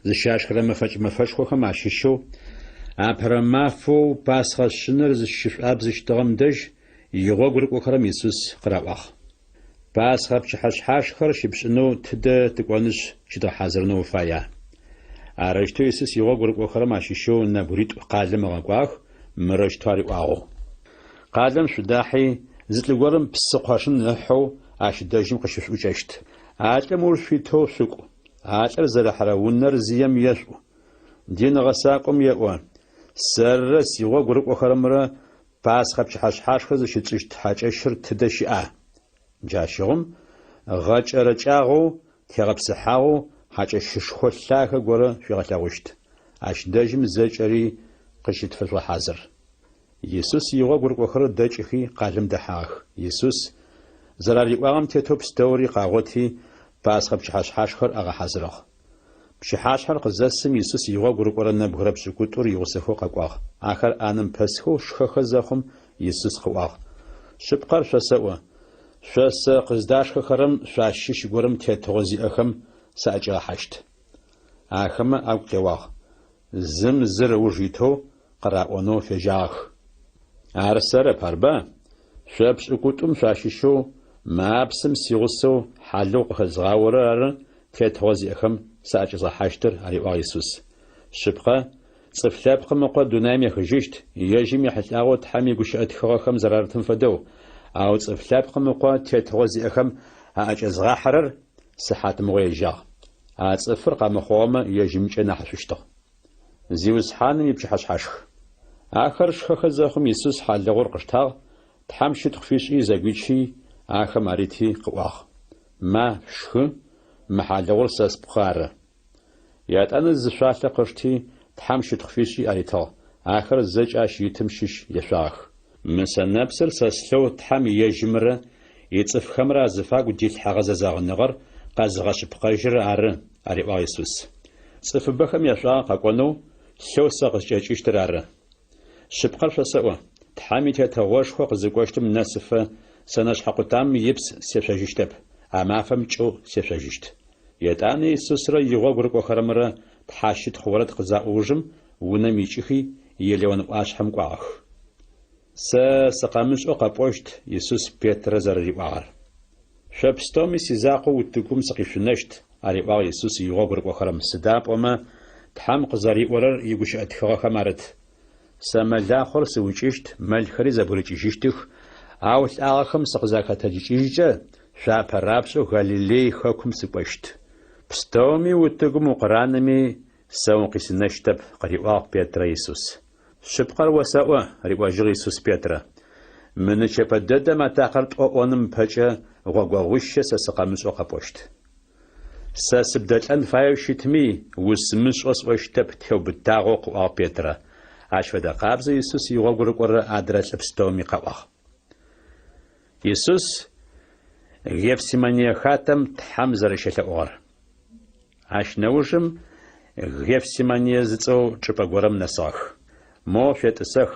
зыщашхырэ мэфэкӏ мэфэшхохэм ащыщэу апэрэ мафэу Пасхъэ шъынэр зыщышӏуабзыщтыгъэм дэжь игъогу рыкӏохэрэм Исус къыраӏуагъ. Пасхъэ пчыхьэшъхьашхэр щыпшӏынэу тыдэ тыкӏонышъ щыдгъэхьазырынэу уфая? Арэущтэу Исус игъогу рыкӏохэрэм ащыщэу нэбгыритӏу къалэм ыгъэкӏуагъэх, мырэущтэу ариӏуагъэу. Къалэм шъудахьи, зы лӏы горэм псы къошын ыхьэу ащ дэжьым къыщышъуӏукӏэщт. А лӏым ыуж шъуитэу шъукӏу. А лӏыр зэрыхьэрэ унэр зием ешъуӏу. Дин гъэсакӏом еӏо, Сэррэ сигъогу рыкӏохэрэмрэ Пасхъэ пчыхьэшъхьашхэ зыщытшӏыщт хьакӏэщыр тыдэ щыӏа? Джащыгъум гъэкӏэрэкӏагъэу, тегъэпсыхьагъэу хьакӏэщышхо лъагэ горэ шъуигъэлъэгъущт. Ащ дэжьым зэкӏэри къыщытфэжъугъэхьазыр. Исус игъогу рыкӏохэрэр дэкӏыхи, къалэм дэхьагъэх. Исус зэрариӏуагъэм тетэу пстэури къагъоти, Пасхъэ пчыхьэшъхьашхэр агъэхьазырыгъ. Пчыхьашъхьэр къызэсым, Исус игъогу рыкӏорэ нэбгырэ пшӏыкӏутӏур игъусэхэу къэкӏуагъ. Ахэр ӏанэм пэсхэу шхэхэ зэхъум, Исус къыӏуагъ, Шъыпкъэр шъосэӏо, шъо сэ къыздашхэхэрэм шъуащыщ горэм тетыгъо зиӏэхэм саӏэкӏигъэхьащт. Ахэмэ агу къеуагъ. Зым зыр ыуж итэу къыраӏонэу фежьагъэх. Ар сэрэп, арба? Шъо пшӏыкӏутӏум шъуащыщэу мы апсым сигъусэу хьалыгъу къыхэзгъаорэр ары тетыгъо зиӏэхэм саӏэкӏэзгъэхьащтыр, ариӏуагъ Исус. Шъыпкъэ, Цӏыф Лъэпкъым Ыкъо дунаим ехыжьыщт, ежьым ехьылӏагъэу Тхьэм игущыӏэ тхыгъэхэм зэрарытым фэдэу, ау Цӏыф Лъэпкъым Ыкъо тетыгъо зиӏэхэм аӏэкӏэзгъахьэрэр сыхьатмыгъо ежьагъ. А цӏыфыр къэмыхъугъэмэ ежьымкӏэ нахьышӏущтыгъ. Зиусхьаным ипчыхьэшъхьашх. Ахэр шхэхэ зэхъум, Исус хьалыгъур къыштагъ, Тхьэм щытхъу фишӏи зэгуичи, ахэм арити, къыӏуагъ, Ма, шъушхы, мы хьалыгъур сэ спкъы ары. Етӏанэ зы шъуалъэ къышти, Тхьэм щытхъу фишӏи аритыгъ, ахэр зэкӏэ ащ итым щыщ ешъуагъэх. Мы сэнэпсыр сэ слъэу Тхьэм ежьымрэ ицӏыфхэмрэ азыфагу дилъхьэгъэ зэзэгъыныгъэр къэзыгъэшъыпкъэжьырэр ары, ариӏуагъ Исус. Цӏыфыбэхэм яшӏуагъэ къэкӏонэу лъэу сэ къыскӏэкӏыщтыр ары. Шъыпкъэр шъосэӏо, Тхьэм и Тетыгъошхо къызыкӏощтым нэсыфэ сэнэшъхьэ къутамэм ипс сешъожьыщтэп, а мафэм кӏэу сешъожьыщт. Етӏанэ Исусрэ игъогу рыкӏохэрэмрэ тхьащытхъу орэд къызаӏо ужым унэм икӏыхи, Елеон ӏуашъхьэм кӏуагъэх. Сэ сыкъэмышӏэу къэпӏощт, Исус Петрэ зэрэриӏуагъэр. Шъо пстэуми сизакъоу утыгум сыкъишъунэщт, ариӏуагъ Исус игъогу рыкӏохэрэм, сыда пӏомэ Тхьэм къызэриӏорэр игущыӏэ тхыгъэхэм арыт, Сэ мэлахъор сыукӏыщт, мэлхэри зэбгырыкӏыжьыщтых, ау лӏагъэхэм сыкъызахэтэджыкӏыжькӏэ, шъо апэ рапшӏэу Галилей хэкум сыкӏощт. Пстэуми утыгум укъыранэми, сэ укъисынэщтэп, къыриӏуагъ Петрэ Исус. Шъыпкъэр осэӏо, риӏожьыгъ Исус Петрэ, мы нычэпэ дэдэм атакъэр тӏо ӏоным ыпэкӏэ гъогогъуищэ сэ сыкъэмышӏэу къэпӏощт. Сэ сыбдэлӏэн фаеу щытми, усымышӏэу сӏощтэп, теубытагъэу къыӏуагъ Петрэ. Ащ фэдэ къабзэу Исус игъогу рыкӏорэ адрэ лӏы пстэуми къаӏуагъ. Исус Гефсимание хатэм Тхьэм зэрэщелъэӏугъэр. Ащ нэужым Гефсимание зыцӏэу чӏыпӏэ горэм нэсыгъэх. Мо шъуетӏысэх,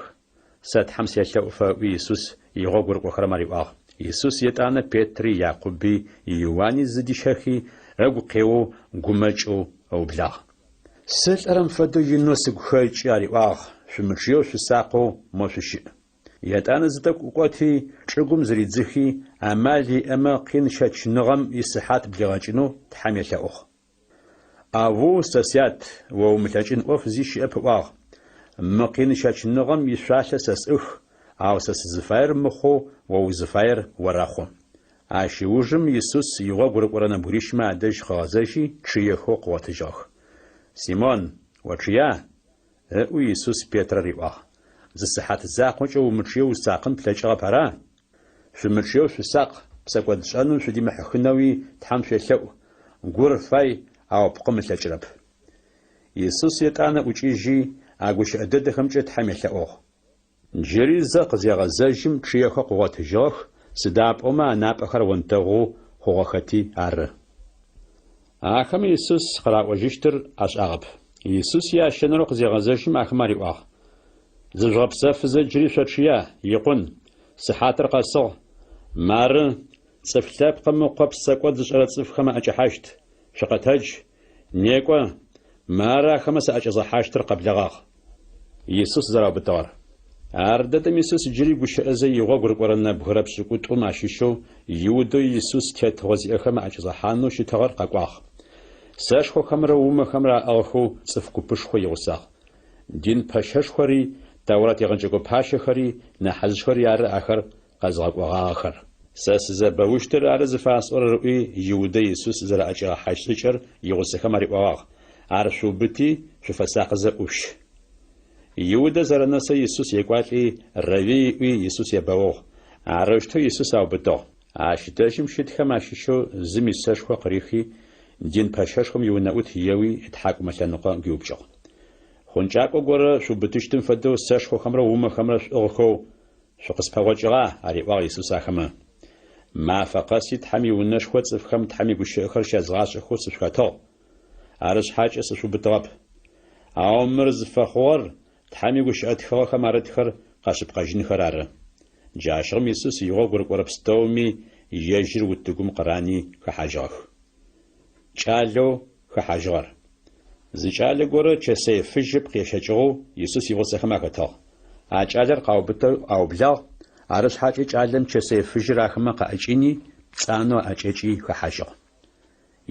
сэ Тхьэм селъэӏуфэ, ыӏуи Исус игъогу рыкӏохэрэм ариӏуагъ. Исус етӏанэ Петри, Якъуби, Иуани зыдищэхи, ыгу къеоу гумэкӏэу ыублагъ. Сылӏэрэм фэдэу инэу сыгу хэкӏы, ариӏуагъ, шъумычъыеу шъусакъэу мо шъущыӏ. Етӏанэ зы тӏэкӏу ӏукӏоти, чӏыгум зыридзыхи, амал иӏэмэ къин щэчыныгъэм исыхьат блигъэкӏынэу Тхьэм елъэӏугъ. Аву, сэ сят, о умылъэкӏын ӏоф зи щыӏэп ыӏуагъ. Мы къин щэчыныгъэм ишъуалъэ сэ сӏых, ау сэ сызыфаер мыхъоу о узыфаер орэхъу. Ащ ыужым Исус игъогу рыкӏорэ нэбгырищмэ адэжь къыгъэзэжьи чъыехэу къыгъотыжьыгъэх. Симон, очъыя? Ыӏуи Исус Петрэ риӏуагъ. Зы сыхьат закъокӏэ умычъыеу усакъын плъэкӏыгъэп, ара? Шъумычъыеу шъусакъ, псэкӏодшӏэным шъудимыхьыхынэуи Тхьэм шъуелъэӏу, гур фай, ау пкъым ылъэкӏырэп. Исус етӏанэ ӏукӏыжьи, а гущыӏэ дэдэхэмкӏэ Тхьэм елъэӏугъ. Джыри зэ къызегъэзэжьым чъыехэу къыгъотыжьыгъэх, сыда пӏомэ анапӏэхэр онтэгъу хъугъэхэти ары. Ахэмэ Исус къыраӏожьыщтыр ашӏагъэп. Исус ящэнэрэу къызегъэзэжьым ахэмэ ариӏуагъ, Зыжъугъэпсэфызэ джыри шъочъыя, икъун, сыхьатыр къэсыгъ. Мары, Цӏыф Лъэпкъым Ыкъо псэкӏод зышӏэрэ цӏыфхэм аӏэкӏэхьащт. Шъукъэтэдж, некӏо, мары ахэмэ саӏэкӏэзгъэхьащтыр къэблэгъагъ. Исус зэраубытыгъэр. Ардэдэм Исус джыри гущыӏэзэ игъогу рыкӏорэ нэбгырэ пшӏыкӏутӏум ащыщэу Иудэу Исус тетыгъо зиӏэхэм аӏэкӏэзгъэхьанэу щытыгъэр къэкӏуагъ. Сэшхохэмрэ умэхэмрэ аӏыгъхэу цӏыф купышхо игъусагъ. Дин пэщэшхори, Тэурэт егъэджэкӏо пащэхэри, нахьыжъхэри ары ахэр къэзгъэкӏогъагъэхэр. Сэ сызэбэущтыр ары зыфасӏорэр, ыӏуи, Иудэ Исус зэраӏэкӏигъэхьащт шӏыкӏэр игъусэхэм ариӏогъагъ, Ар шъуубыти, шъуфэсакъызэ ӏушъущ. Иудэ зэрэнэсэу Исус екӏуалӏи, Равви ыӏуи, Исус ебэугъ. Арэущтэу Исус аубытыгъ. Ащ дэжьым щытхэм ащыщэу зым исэшхо къырихи, дин пэщэшхом иунэӏут еуи ытхьакӏумэ лъэныкъо гуиупкӏыгъ. Хъункӏакӏо горэ шъуубытыщтым фэдэу сэшхохэмрэ умэхэмрэ шъуӏыгъхэу Шъукъыспэгъокӏыгъа? ариӏуагъ Исус ахэмэ. Мафэ къэси Тхьэм иунэшхо цӏыфхэм Тхьэм игущыӏэхэр щязгъашӏэхэу сышъухэтыгъ. Арышъхьакӏэ сышъуубытыгъэп. Ау мыр зыфэхъугъэр Тхьэм игущыӏэ тхыгъэхэм арытхэр къэшъыпкъэжьынхэр ары. Джащыгъум Исус игъогу рыкӏорэ пстэуми ежьыр утыгум къырани хэхьажьыгъэх. Кӏалэу хэхьажьыгъэр. Зы кӏалэ горэ чэсэй фыжь ыпкъ ещэкӏыгъэу Исус игъусэхэм ахэтыгъ. А кӏалэр къаубытэу аублагъ, арышъхьакӏэ кӏалэм чэсэй фыжьыр ахэмэ къаӏэкӏини, пцӏанэу аӏэкӏэкӏи хэхьажьыгъ.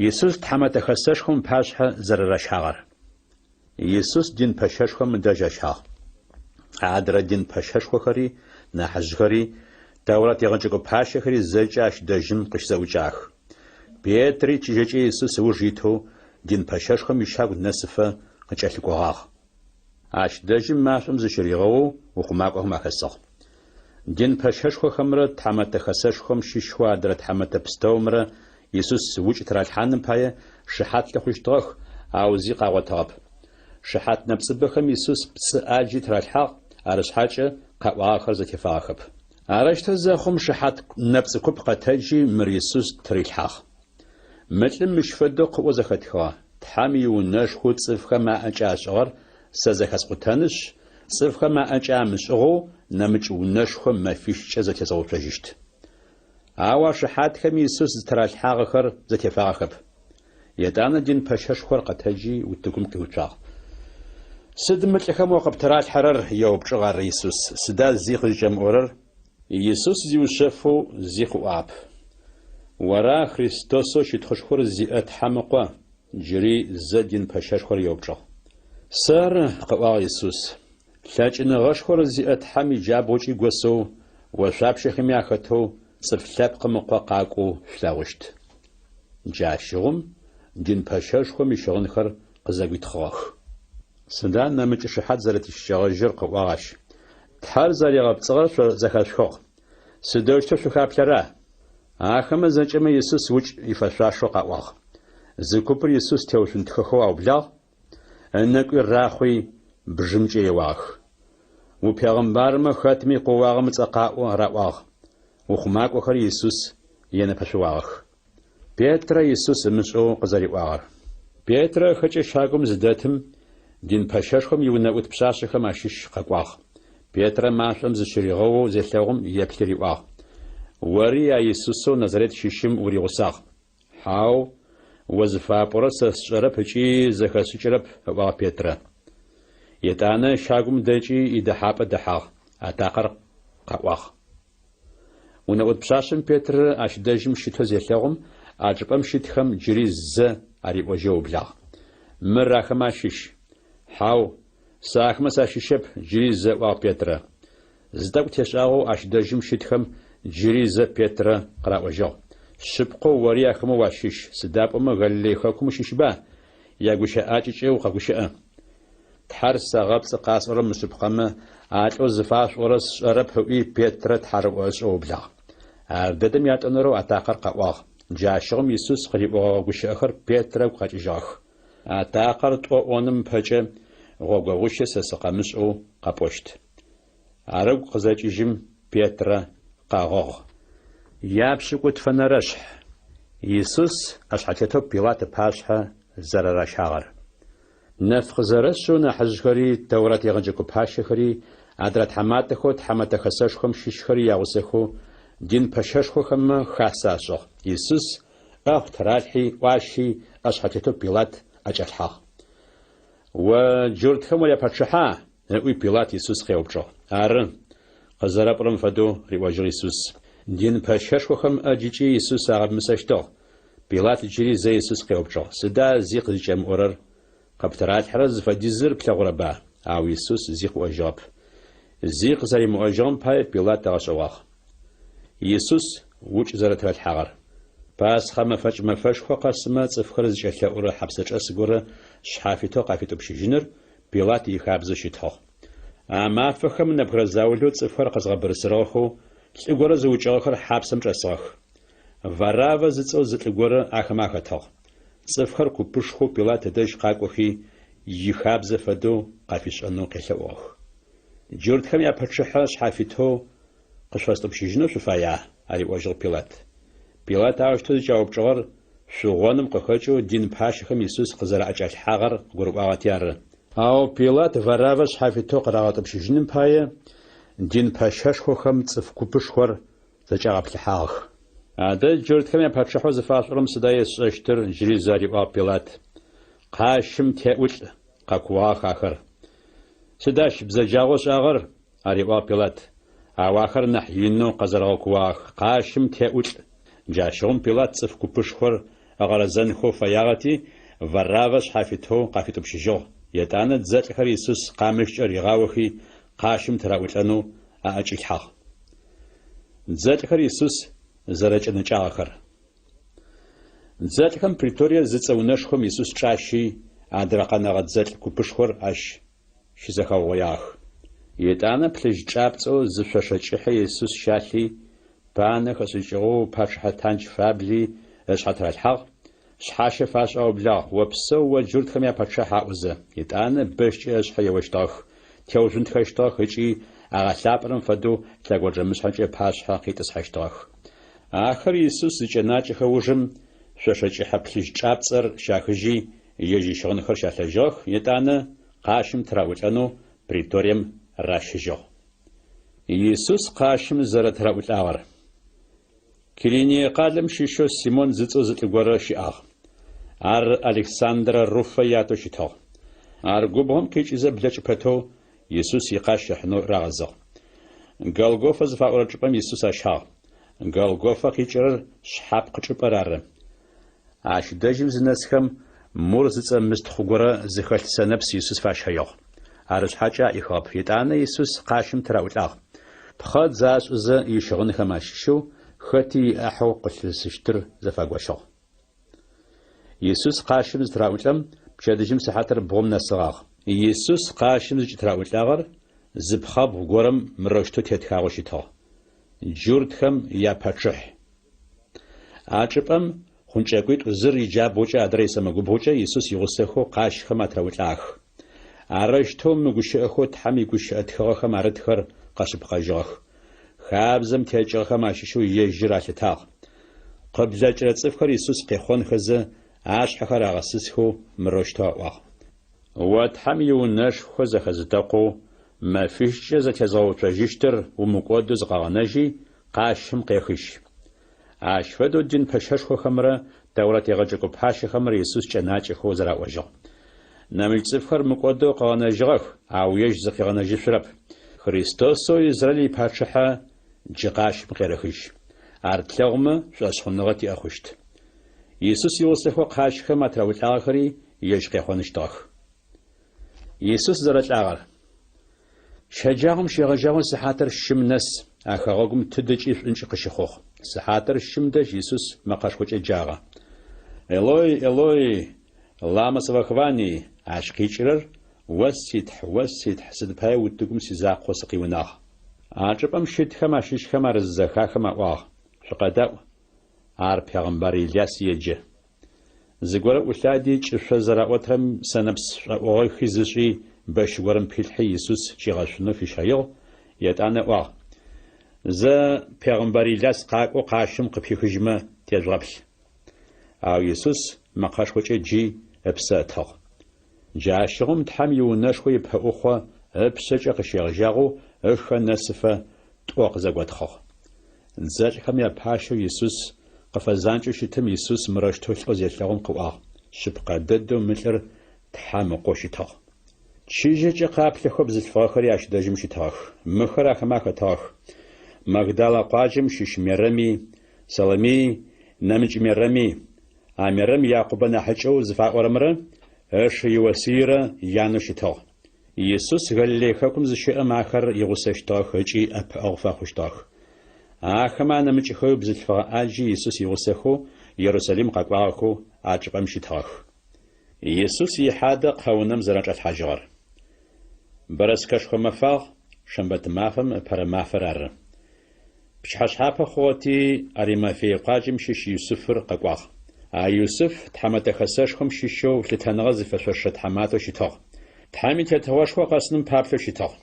Исус Тхьэмэтэ Хэсэшхом ыпашъхьэ зэрэращагъэр. Исус дин пэщэшхом ыдэжь ащагъ. Адрэ дин пэщэшхохэри, нахьыжъхэри, Тэурат егъэджэкӏо пащэхэри зэкӏэ ащ дэжьым къыщызэӏукӏагъэх. Петри чыжьэкӏэ Исус ыуж итэу дин пэщэшхом ищагу нэсыфэ къыкӏэлъыкӏогъагъ. Ащ дэжьым машӏом зыщыригъэоу ухъумакӏохэм ахэсыгъ. Дин пэщэшхохэмрэ Тхьэмэтэ Хэсэшхом щыщхэу адрэ тхьэмэтэ пстэумрэ Исус укӏ тыралъхьаным пае шыхьат лъыхъущтыгъэх, ау зи къагъотыгъэп. Шыхьат нэпцӏыбэхэм Исус пцӏы ӏаджи тыралъхьагъ, арышъхьакӏэ къаӏуагъэхэр зэтефагъэхэп. Арэущтэу зэхъум, шыхьат нэпцӏы куп къэтэджи, мыр Исус тырилъхьагъ. Мы лӏым мыщ фэдэу къыӏоу зэхэтхыгъэ, Тхьэм иунэшхоу цӏыфхэм аӏэкӏэ ашӏыгъэр сэ зэхэскъутэнышъ, цӏыфхэм аӏэкӏэ амышӏыгъэу нэмыкӏ унэшхо мэфищкӏэ зэтезгъэуцожьыщт. Ау а шыхьатхэми Исус зытыралъхьагъэхэр зэтефагъэхэп. Етӏанэ дин пэщэшхор къэтэджи утыгум къиуцуагъ. Сыд мы лӏыхэм о къыптыралъхьэрэр? еупчӏыгъ ар Исус. Сыда зи къызкӏэмыӏорэр? Исус зиушъэфэу зи къыӏуагъэп. Ора Христосэу щытхъушхор зиӏэ Тхьэм Ыкъо? джыри зэ дин пэщэшхор еупчӏыгъ. Сэры, къыӏуагъ Исус. Лъэкӏыныгъэшхор зиӏэ Тхьэм иджабгъукӏи госэу, ошъуапщэхэми ахэтэу Цӏыф Лъэпкъым Ыкъо къакӏоу шъулъэгъущт. Джащыгъум дин пэщэшхом ищыгъынхэр къызэгуитхъыгъэх. Сыда нэмыкӏ шыхьат зэрэтищыкӏэгъэжьыр, къыӏуагъ ащ. Тхьэр зэригъэпцӏыгъэр шъо зэхэшъухыгъ. Сыдэущтэу шъухаплъэра? Ахэмэ зэкӏэмэ Исус укӏ ифэшъуашэу къаӏуагъ. Зы купыр Исус теушъунтхэхэу аублагъ, ынэкӏуи рахъуи, бжымкӏэ еуагъэх. Упегъымбармэ, хэтми къоуагъэм ыцӏэ къаӏо, раӏуагъ. Ухъумакӏохэри Исус енэпэшъуагъэх. Петрэ Исус ымышӏэу къызэриӏуагъэр. Петрэ ыхэкӏэ щагум зыдэтым, дин пэщэшхом иунэӏут пшъашъэхэм ащыщ къэкӏуагъ. Петрэ машӏом зыщыригъэоу зелъэгъум, еплъи риӏуагъ, Ори а Исусэу Назарет щыщым уригъусагъ. Хьау, о зыфапӏорэр сэ сшӏэрэп ыкӏи зэхэсшӏыкӏырэп, ыӏуагъ Петрэ. Етӏанэ щагум дэкӏи идэхьапӏэ дэхьагъ, атакъэр къэӏуагъ. Унэӏут пшъашъэм Петрэ ащ дэжьым щытэу зелъэгъум, а чӏыпӏэм щытхэм джыри зэ ариӏожьэу ыублагъ. Мыр ахэмэ ащыщ. Хьау, сэ ахэмэ сащыщэп, джыри зэ ыӏуагъ Петрэ. Зы тӏэкӏу тешӏагъэу ащ дэжьым щытхэм джыри зэ Петрэ къыраӏожьыгъ, Шъыпкъэу ори ахэмэ уащыщ, сыда пӏомэ Галилей хэкум ущыщба? Ягущыӏакӏэкӏэ укъэгущыӏэ. Тхьэр сэгъэпцӏы къасӏорэр мышъыпкъэмэ, а лӏэу зыфашъуӏорэр сшӏэрэп, ыӏуи Петрэ тхьарыӏо ышӏэу ыублагъ. Ардэдэм ятӏонэрэу атакъэр къэӏуагъ. Джащыгъум Исус къыриӏогъэгъэ гущыӏэхэр Петрэ ыгу къэкӏыжьыгъэх. Атакъэр тӏо ӏоным ыпэкӏэ гъогогъущэ сэ сыкъэмышӏэу къэпӏощт. Ар ыгу къызэкӏыжьым, Петрэ къэгъыгъ. Япшӏыкӏутфэнэрэшъхь. Исус ӏэшъхьэтетэу Пилат ыпашъхьэ зэрэращагъэр. Нэф къызэрэшъэу нахьыжъхэри, Тэурат егъэджэкӏо пащэхэри, адрэ тхьаматэхэу Тхьэмэтэ Хэсэшхом щыщхэри ягъусэхэу дин пэщэшхохэмэ хасэ ашӏыгъ. Исус ӏэхъу тыралъхьи, ӏуащи, ӏэшъхьэтетэу Пилат ӏэкӏалъхьагъ. О джуртхэм уряпачъыхьа? ыӏуи Пилат Исус къеупчӏыгъ. Ары, къызэрэпӏорэм фэдэу, риӏожьыгъ Исус. Дин пэщэшхохэм ӏэджыкӏи Исус агъэмысэщтыгъ. Пилат джыри зэ Исус къеупчӏыгъ, Сыда зи къызыкӏэмыӏорэр? Къыптыралъхьэрэр зыфэдизыр плъэгъурэба? Ау Исус зи къыӏожьыгъэп. Зи къызэримыӏожьыгъэм пае Пилат ыгъэшӏэгъуагъ. Исус укӏ зэрэтыралъхьагъэр. Пасхъэ мэфэкӏ мэфэшхо къэсымэ цӏыфхэр зыкӏэлъэӏурэ хьэпсэчӏэс горэ шъхьафитэу къафитӏупщыжьыныр Пилат ихабзэу щытыгъ. А мафэхэм нэбгырэ заулэу цӏыфхэр къэзгъэбырысырыгъэхэу лӏы горэ зыукӏыгъэхэр хьапсэм чӏэсыгъэх. Вараввэ зыцӏэу зы лӏы горэ ахэмэ ахэтыгъ. Цӏыфхэр купышхоу Пилат ыдэжь къакӏохи, ихабзэ фэдэу къафишӏэнэу къелъэӏугъэх. Джуртхэм япачъыхьэ шъхьафитэу къышъуфэстӏупщыжьынэу шъуфая? ариӏожьыгъ Пилат. Пилат аущтэу зыкӏяупчӏыгъэр шъугъоным къыхэкӏэу дин пащэхэм Исус къызэраӏэкӏалъхьагъэр къыгурыӏуагъэти ары. Ау Пилат Вараввэ шъхьафитэу къырагъэтӏупщыжьыным пае дин пэщэшхохэм цӏыф купышхор зэкӏагъэплъыхьагъэх. Адэ джуртхэм япачъыхьэу зыфашъуӏорэм сыда есшӏэщтыр? джыри зэ ариӏуагъ Пилат. Къащым теӏулӏ! къэкууагъэх ахэр. Сыд ащ бзэджагъэу ышӏагъэр? ариӏуагъ Пилат. Ау ахэр нахь инэу къэзэрэгъэкууагъэх, Къащым теӏулӏ! Джащыгъум Пилат цӏыф купышхор ыгъэрэзэнхэу фэягъэти, Вараввэ шъхьафитэу къафитӏупщыжьыгъ. Етӏанэ дзэлӏхэр Исус къамыщкӏэ ригъаохи, къащым тыраӏулӏэнэу аӏэкӏилъхьагъ. Дзэлӏхэр Исус зэрэкӏэнэкӏагъэхэр. Дзэлӏхэм преторие зыцӏэ унэшхом Исус чӏащи, адрэ къэнэгъэ дзэлӏ купышхор ащ щызэхаугъоягъэх. Етӏанэ плъыжь чӏапцӏэу зы шъошэ кӏыхьэ Исус щалъи, панэ хэшӏыкӏыгъэу пачъыхьэ тандж фабли ышъхьэ тыралъхьагъ, шъхьащэ фашӏэу аублагъ, Опсэу о джуртхэм япачъыхь аӏозэ. Етӏанэ бэщкӏэ ышъхьэ еощтыгъэх, теужъунтхэщтыгъэх ыкӏи агъэлъапӏэрэм фэдэу лъэгонджэмышъхьэкӏэ ыпашъхьэ къитӏысхьэщтыгъэх. Ахэр Исус зыкӏэнакӏэхэ ужым, шъошэ кӏыхьэ плъыжь чӏапцӏэр щахыжьи, ежь ищыгъынхэр щалъэжьыгъэх, етӏанэ къащым тыраӏулӏэнэу преторием ращыжьыгъ. Исус къащым зэрэтыраӏулӏагъэр. Кириние къалэм щыщэу Симон зыцӏэу зы лӏы горэ щыӏагъ. Ар Александрэ Руфэ ятэу щытыгъ. Ар губгъом къикӏызэ блэкӏ пэтэу, Исус икъащ ыхьынэу рагъэзыгъ. Голгофэ зыфаӏорэ чӏыпӏэм Исус ащагъ. Голгофэ къикӏырэр шъхьапкъ чӏыпӏэр ары. Ащ дэжьым зынэсхэм, мур зыцӏэ мыстхъу горэ зыхэлъ сэнэпс Исус фащэигъ. Арышъхьакӏэ аӏихыгъэп. Етӏанэ Исус къащым тыраӏулӏагъ. Пхъэдз ашӏызэ ищыгъынхэм ащыщэу хэти иӏахьэу къылъысыщтыр зэфагощыгъ. Исус къащым зытыраӏулӏэм, пчэдыжьым сыхьатыр бгъум нэсыгъагъ. Исус къащым зыкӏытыраӏулӏагъэр зы пхъэбгъу горэм мырэущтэу тетхагъэу щытыгъ, Джуртхэм япачъыхь. А чӏыпӏэм хъункӏэкӏуитӏу зыр иджабгъукӏэ адрэр исэмэгубгъукӏэ Исус игъусэхэу къащхэм атыраӏулӏагъэх. Арэущтэу мы гущыӏэхэу Тхьэм игущыӏэ тхыгъэхэм арытхэр къэшъыпкъэжьыгъэх. Хабзэм текӏыгъэхэм ащыщэу ежьыр алъытагъ. Къыблэкӏырэ цӏыфхэр Исус къехъонхэзэ, ашъхьэхэр агъэсысхэу мырэущтэу аӏуагъ. О Тхьэм иунэшхо зэхэзытэкъоу, мэфищкӏэ зэтезгъэуцожьыщтыр умыкӏодэу зыкъэгъэнэжьи, къащым къехыжь. Ащ фэдэу дин пэщэшхохэмрэ Тэурат егъэджэкӏо пащэхэмрэ Исус кӏэнакӏэхэу зэраӏожьыгъ. Нэмыкӏ цӏыфхэр мыкӏодэу къыгъэнэжьыгъэх, ау ежь зыкъигъэнэжьышъурэп. Христосэу Израиль ипачъыхьэ джы къащым къерэхыжь. Ар тлъэгъумэ, шӏошъхъуныгъэ тиӏэ хъущт. Исус игъусэхэу къащхэм атыраулӏагъэхэри ежь къехъоныщтыгъэх. Исус зэрэлӏагъэр. Щэджагъом щегъэжьагъэу сыхьатыр щым нэс а хэгъэгум тыдэкӏи шӏункӏ къыщыхъугъ. Сыхьатыр щым дэжь Исус мэкъэшхокӏэ джагъэ. Элой, Элой, лама савахвани? Ащ къикӏырэр, О си Тхь, о си Тхь, сыд пае утыгум сизакъоу сыкъиунагъ? А чӏыпӏэм щытхэм ащыщхэм ар зызэхахым аӏуагъ, Шъукъэдаӏу, ар пегъымбар Иляс еджэ. Зыгорэ ӏулъади, кӏышъо зэраӏотрэм сэнэпс шӏоӏугъэ хиз ышӏи, бэщ горэм пилъхьи, Исус кӏигъэшъунэу фищэигъ, етӏанэ ыӏуагъ, Зэ пегъымбар Иляс къакӏоу къащым къыпихыжьмэ, тежъугъэплъ. Ау Исус мэкъэшхокӏэ джи, ыпсэ ытыгъ. Джащыгъум Тхьэм иунэшхо ипэӏухъо ыпшъэкӏэ къыщегъэжьагъэу ыхэ нэсыфэ тӏо къызэготхъыгъ. Дзэлӏхэм япащэу Исус къыфэзанкӏэу щытым Исус мырэущтэу лӏэу зелъэгъум къыӏуагъ, Шъыпкъэ дэдэу мы лӏыр Тхьэм Ыкъоу щытыгъ. Чыжьэкӏэ къаплъэхэу бзылъфыгъэхэри ащ дэжьым щытыгъэх. Мыхэр ахэмэ ахэтыгъэх, Магдала къуаджэм щыщ Мерэми, Саломии, нэмыкӏ Мерэми, А Мерэм Якъубэ нахьыкӏэу зыфаӏорэмрэ ыш Иосыйрэ янэу щытыгъ. Исус Галилей хэкум зыщэӏэм ахэр игъусэщтыгъэх ыкӏи ӏэпыӏэгъу фэхъущтыгъэх. Ахэмэ анэмыкӏхэуи бзылъфыгъэ ӏаджи Исус игъусэхэу Ерусалим къэкӏуагъэхэу а чӏыпӏэм щытыгъэх. Исус ихьадэ къэунэм зэрачӏалъхьажьыгъэр. Бэрэскэшхо мэфагъ, шэмбэт мафэм ыпэрэ мафэр ары. Пчыхьэшъхьапэ хъугъэти, Аримафей къуаджэм щыщ Юсыфыр къэкӏуагъ. А Юсыф Тхьэмэтэ Хэсэшхом щыщэу лъытэныгъэ зыфэшъошэ тхьаматэу щытыгъ. Тхьэм и Тетыгъошхо къэсыным паплъэу щытыгъ.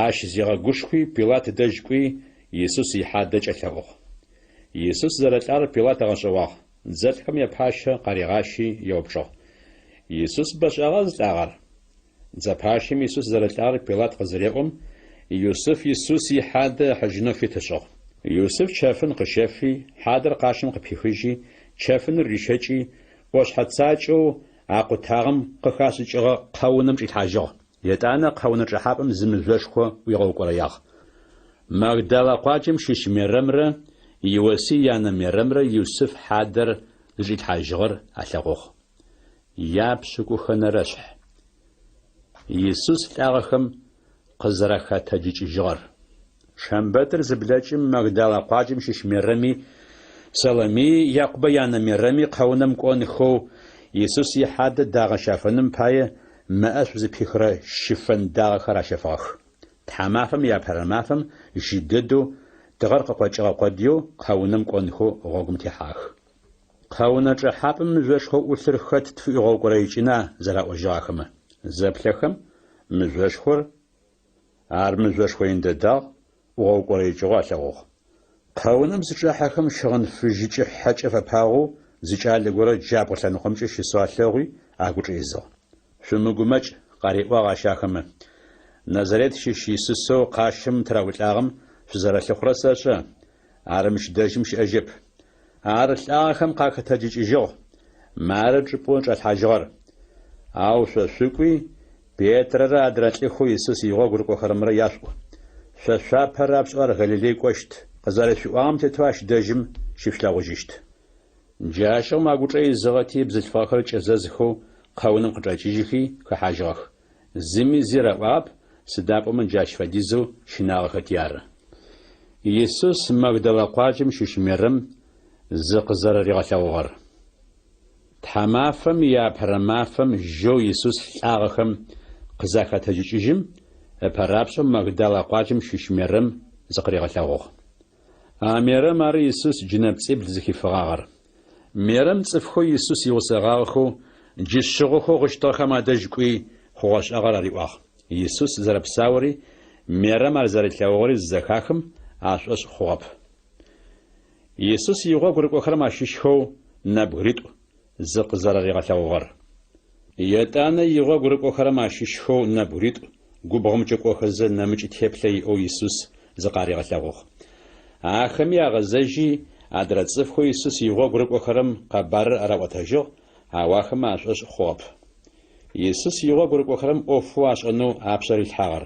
Ащ зигъэгушхуи, Пилат дэжь кӏуи, Исус ихьадэ кӏэлъэӏугъ. Исус зэрэлӏагъэр Пилат ыгъэшӏэгъуагъ. Дзэлӏхэм япащэ къаригъащи еупчӏыгъ, Исус бэшӏагъа зылӏагъэр? Дзэпащэм Исус зэрэлӏагъэр Пилат къызыреӏом, Юсыф Исус ихьадэ ыхьыжьынэу фит ышӏыгъ. Юсыф чэфын къыщэфи, хьадэр къащым къыпихыжьи, чэфыныр рищэкӏи, ӏошъхьэ цакӏэу акъутагъэм къыхашӏыкӏыгъэ къэунэм чӏилъхьажьыгъ. Етӏанэ къэунэ чӏэхьапӏэм зы мыжъошхо ӏуигъэукӏорэягъ. Магдала къуаджэм щыщ Мерэмрэ Иосый янэ Мерэмрэ Юсыф хьадэр зычӏилъхьажьыгъэр алъэгъугъ. Япшӏыкӏухэнэрэшъхь. Исус лӏагъэхэм къызэрахэтэджыкӏыжьыгъэр. Шэмбэтыр зыблэкӏым Магдала къуаджэм щыщ Мерэми, Саломии, Якъубэ янэ Мерэми къэунэм кӏонхэу, Исус ихьадэ дагъэ щафэным пае мэӏэшӏу зыпихырэ щыфэн дагъэхэр ащэфыгъэх. Тхьамафэм иапэрэ мафэм жьы дэдэу, тыгъэр къыкъокӏыгъэ къодыеу къэунэм кӏонхэу гъогум техьагъэх. Къэунэ чӏэхьапӏэм мыжъошхоу ӏулъыр хэт тфыӏуигъэукӏорэикӏына зэраӏожьыгъ ахэмэ. Зэплъэхэм, мыжъошхор, ар мыжъошхо ин дэдагъ, ӏугъэукӏорэикӏыгъэу алъэгъугъ. Къэунэм зычӏахьэхэм щыгъын фыжьы кӏыхьэкӏэ фэпагъэу зы кӏалэ горэ джабгъу лъэныкъомкӏэ щысэу алъэгъуи, агучӏэ изыгъ. Шъумыгумэкӏ, къариӏуагъ ащ ахэмэ. Назарет щыщ Исусэу къащым тыраӏулӏагъэм шъузэрэлъыхъурэр сэшӏэ. Ар мыщ дэжьым щыӏэжьэп. Ар лӏагъэхэм къахэтэджыкӏыжьыгъ, мары чӏыпӏэу чӏалъхьажьыгъэр. Ау шъо шъукӏуи, Петрэрэ адрэ лӏыхэу Исус игъогу рыкӏохэрэмрэ яшъуӏу. Шъо шъуапэ рапшӏэу ар Галилей кӏощт, къызэрэшъуиӏуагъэм тетэу ащ дэжьым щышъулъэгъужьыщт. Джащыгъум агучӏэ изыгъэти, бзылъфыгъэхэр кӏэзэзхэу къэунэм къычӏэкӏыжьыхи хэхьажьыгъэх. Зыми зи раӏуагъэп, сыда пӏомэ джащ фэдизэу щынагъэхэти ары. Исус Магдала къуаджэм щыщ Мерэм зыкъызэрэригъэлъэгъугъэр. Тхьамафэм иапэрэ мафэм жьэу Исус лӏагъэхэм къызахэтэджыкӏыжьым, ыпэрапшӏэу Магдала къуаджэм щыщ Мерэм зыкъыригъэлъэгъугъ. А Мерэм ары Исус джынэпцӏибл зыхифыгъагъэр. Мерэм цӏыфхэу Исус игъусэгъагъэхэу, джы шъыгъохэу гъыщтыгъэхэм адэжь кӏуи, хъугъэ-шӏагъэр ариӏуагъ. Исус зэрэпсаури, Мерэм ар зэрилъэгъугъэри зызэхахым, ашӏошъ хъугъэп. Исус игъогу рыкӏохэрэм ащыщхэу нэбгыритӏу зыкъызэраригъэлъэгъугъэр. Етӏанэ игъогу рыкӏохэрэм ащыщхэу нэбгыритӏу губгъомкӏэ кӏохэзэ нэмыкӏ теплъэ иӏэу Исус зыкъаригъэлъэгъугъ. Ахэми агъэзэжьи, адрэ цӏыфхэу Исус игъогу рыкӏохэрэм къэбарыр араӏотэжьыгъ, ау ахэмэ ашӏошъ хъугъэп. Исус игъогу рыкӏохэрэм ӏофэу ашӏэнэу апшъэ рилъхьагъэр.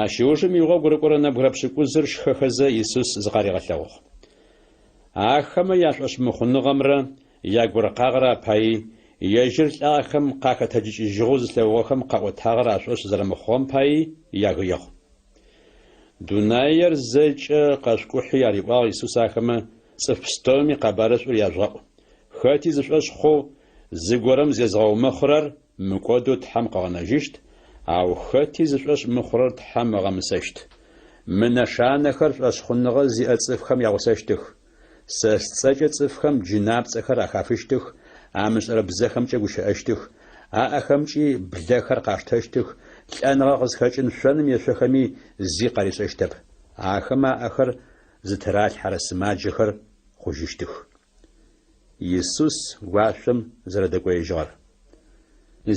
Ащ ыужым игъогу рыкӏорэ нэбгырэ пшӏыкӏузыр шхэхэзэ Исус зыкъаригъэлъэгъугъ. Ахэмэ яшӏошъмыхъуныгъэмрэ ягуркъагъэрэ апаий, ежьыр лӏагъэхэм къахэтэджыкӏыжьыгъэу зылъэгъугъэхэм къаӏотагъэр ашӏошъ зэрэмыхъугъэм паий ягыигъ. Дунаер зэкӏэ къэшъукӏухьи, ариӏуагъ Исус ахэмэ, цӏыф пстэуми къэбарышӏур яжъугъэӏу. Хэти зышӏошъ хъоу, зыгорэм зезгъэумэхъырэр мыкӏодэу Тхьэм къыгъэнэжьыщт, ау хэти зышӏошъ мыхъурэр Тхьэм ыгъэмысэщт. Мы нэшанэхэр шӏошъхъуныгъэ зиӏэ цӏыфхэм ягъусэщтых. Сэ сцӏэкӏэ цӏыфхэм джынапцӏэхэр ахафыщтых, амышӏэрэ бзэхэмкӏэ гущыӏэщтых, аӏэхэмкӏи блэхэр къаштэщтых, лӏэныгъэ къызхэкӏын шъоным ешъохэми зи къаришӏэщтэп. Ахэмэ аӏэхэр зытыралъхьэрэ сымаджэхэр хъужьыщтых. Исус уашъом зэрэдэкӏоежьыгъэр.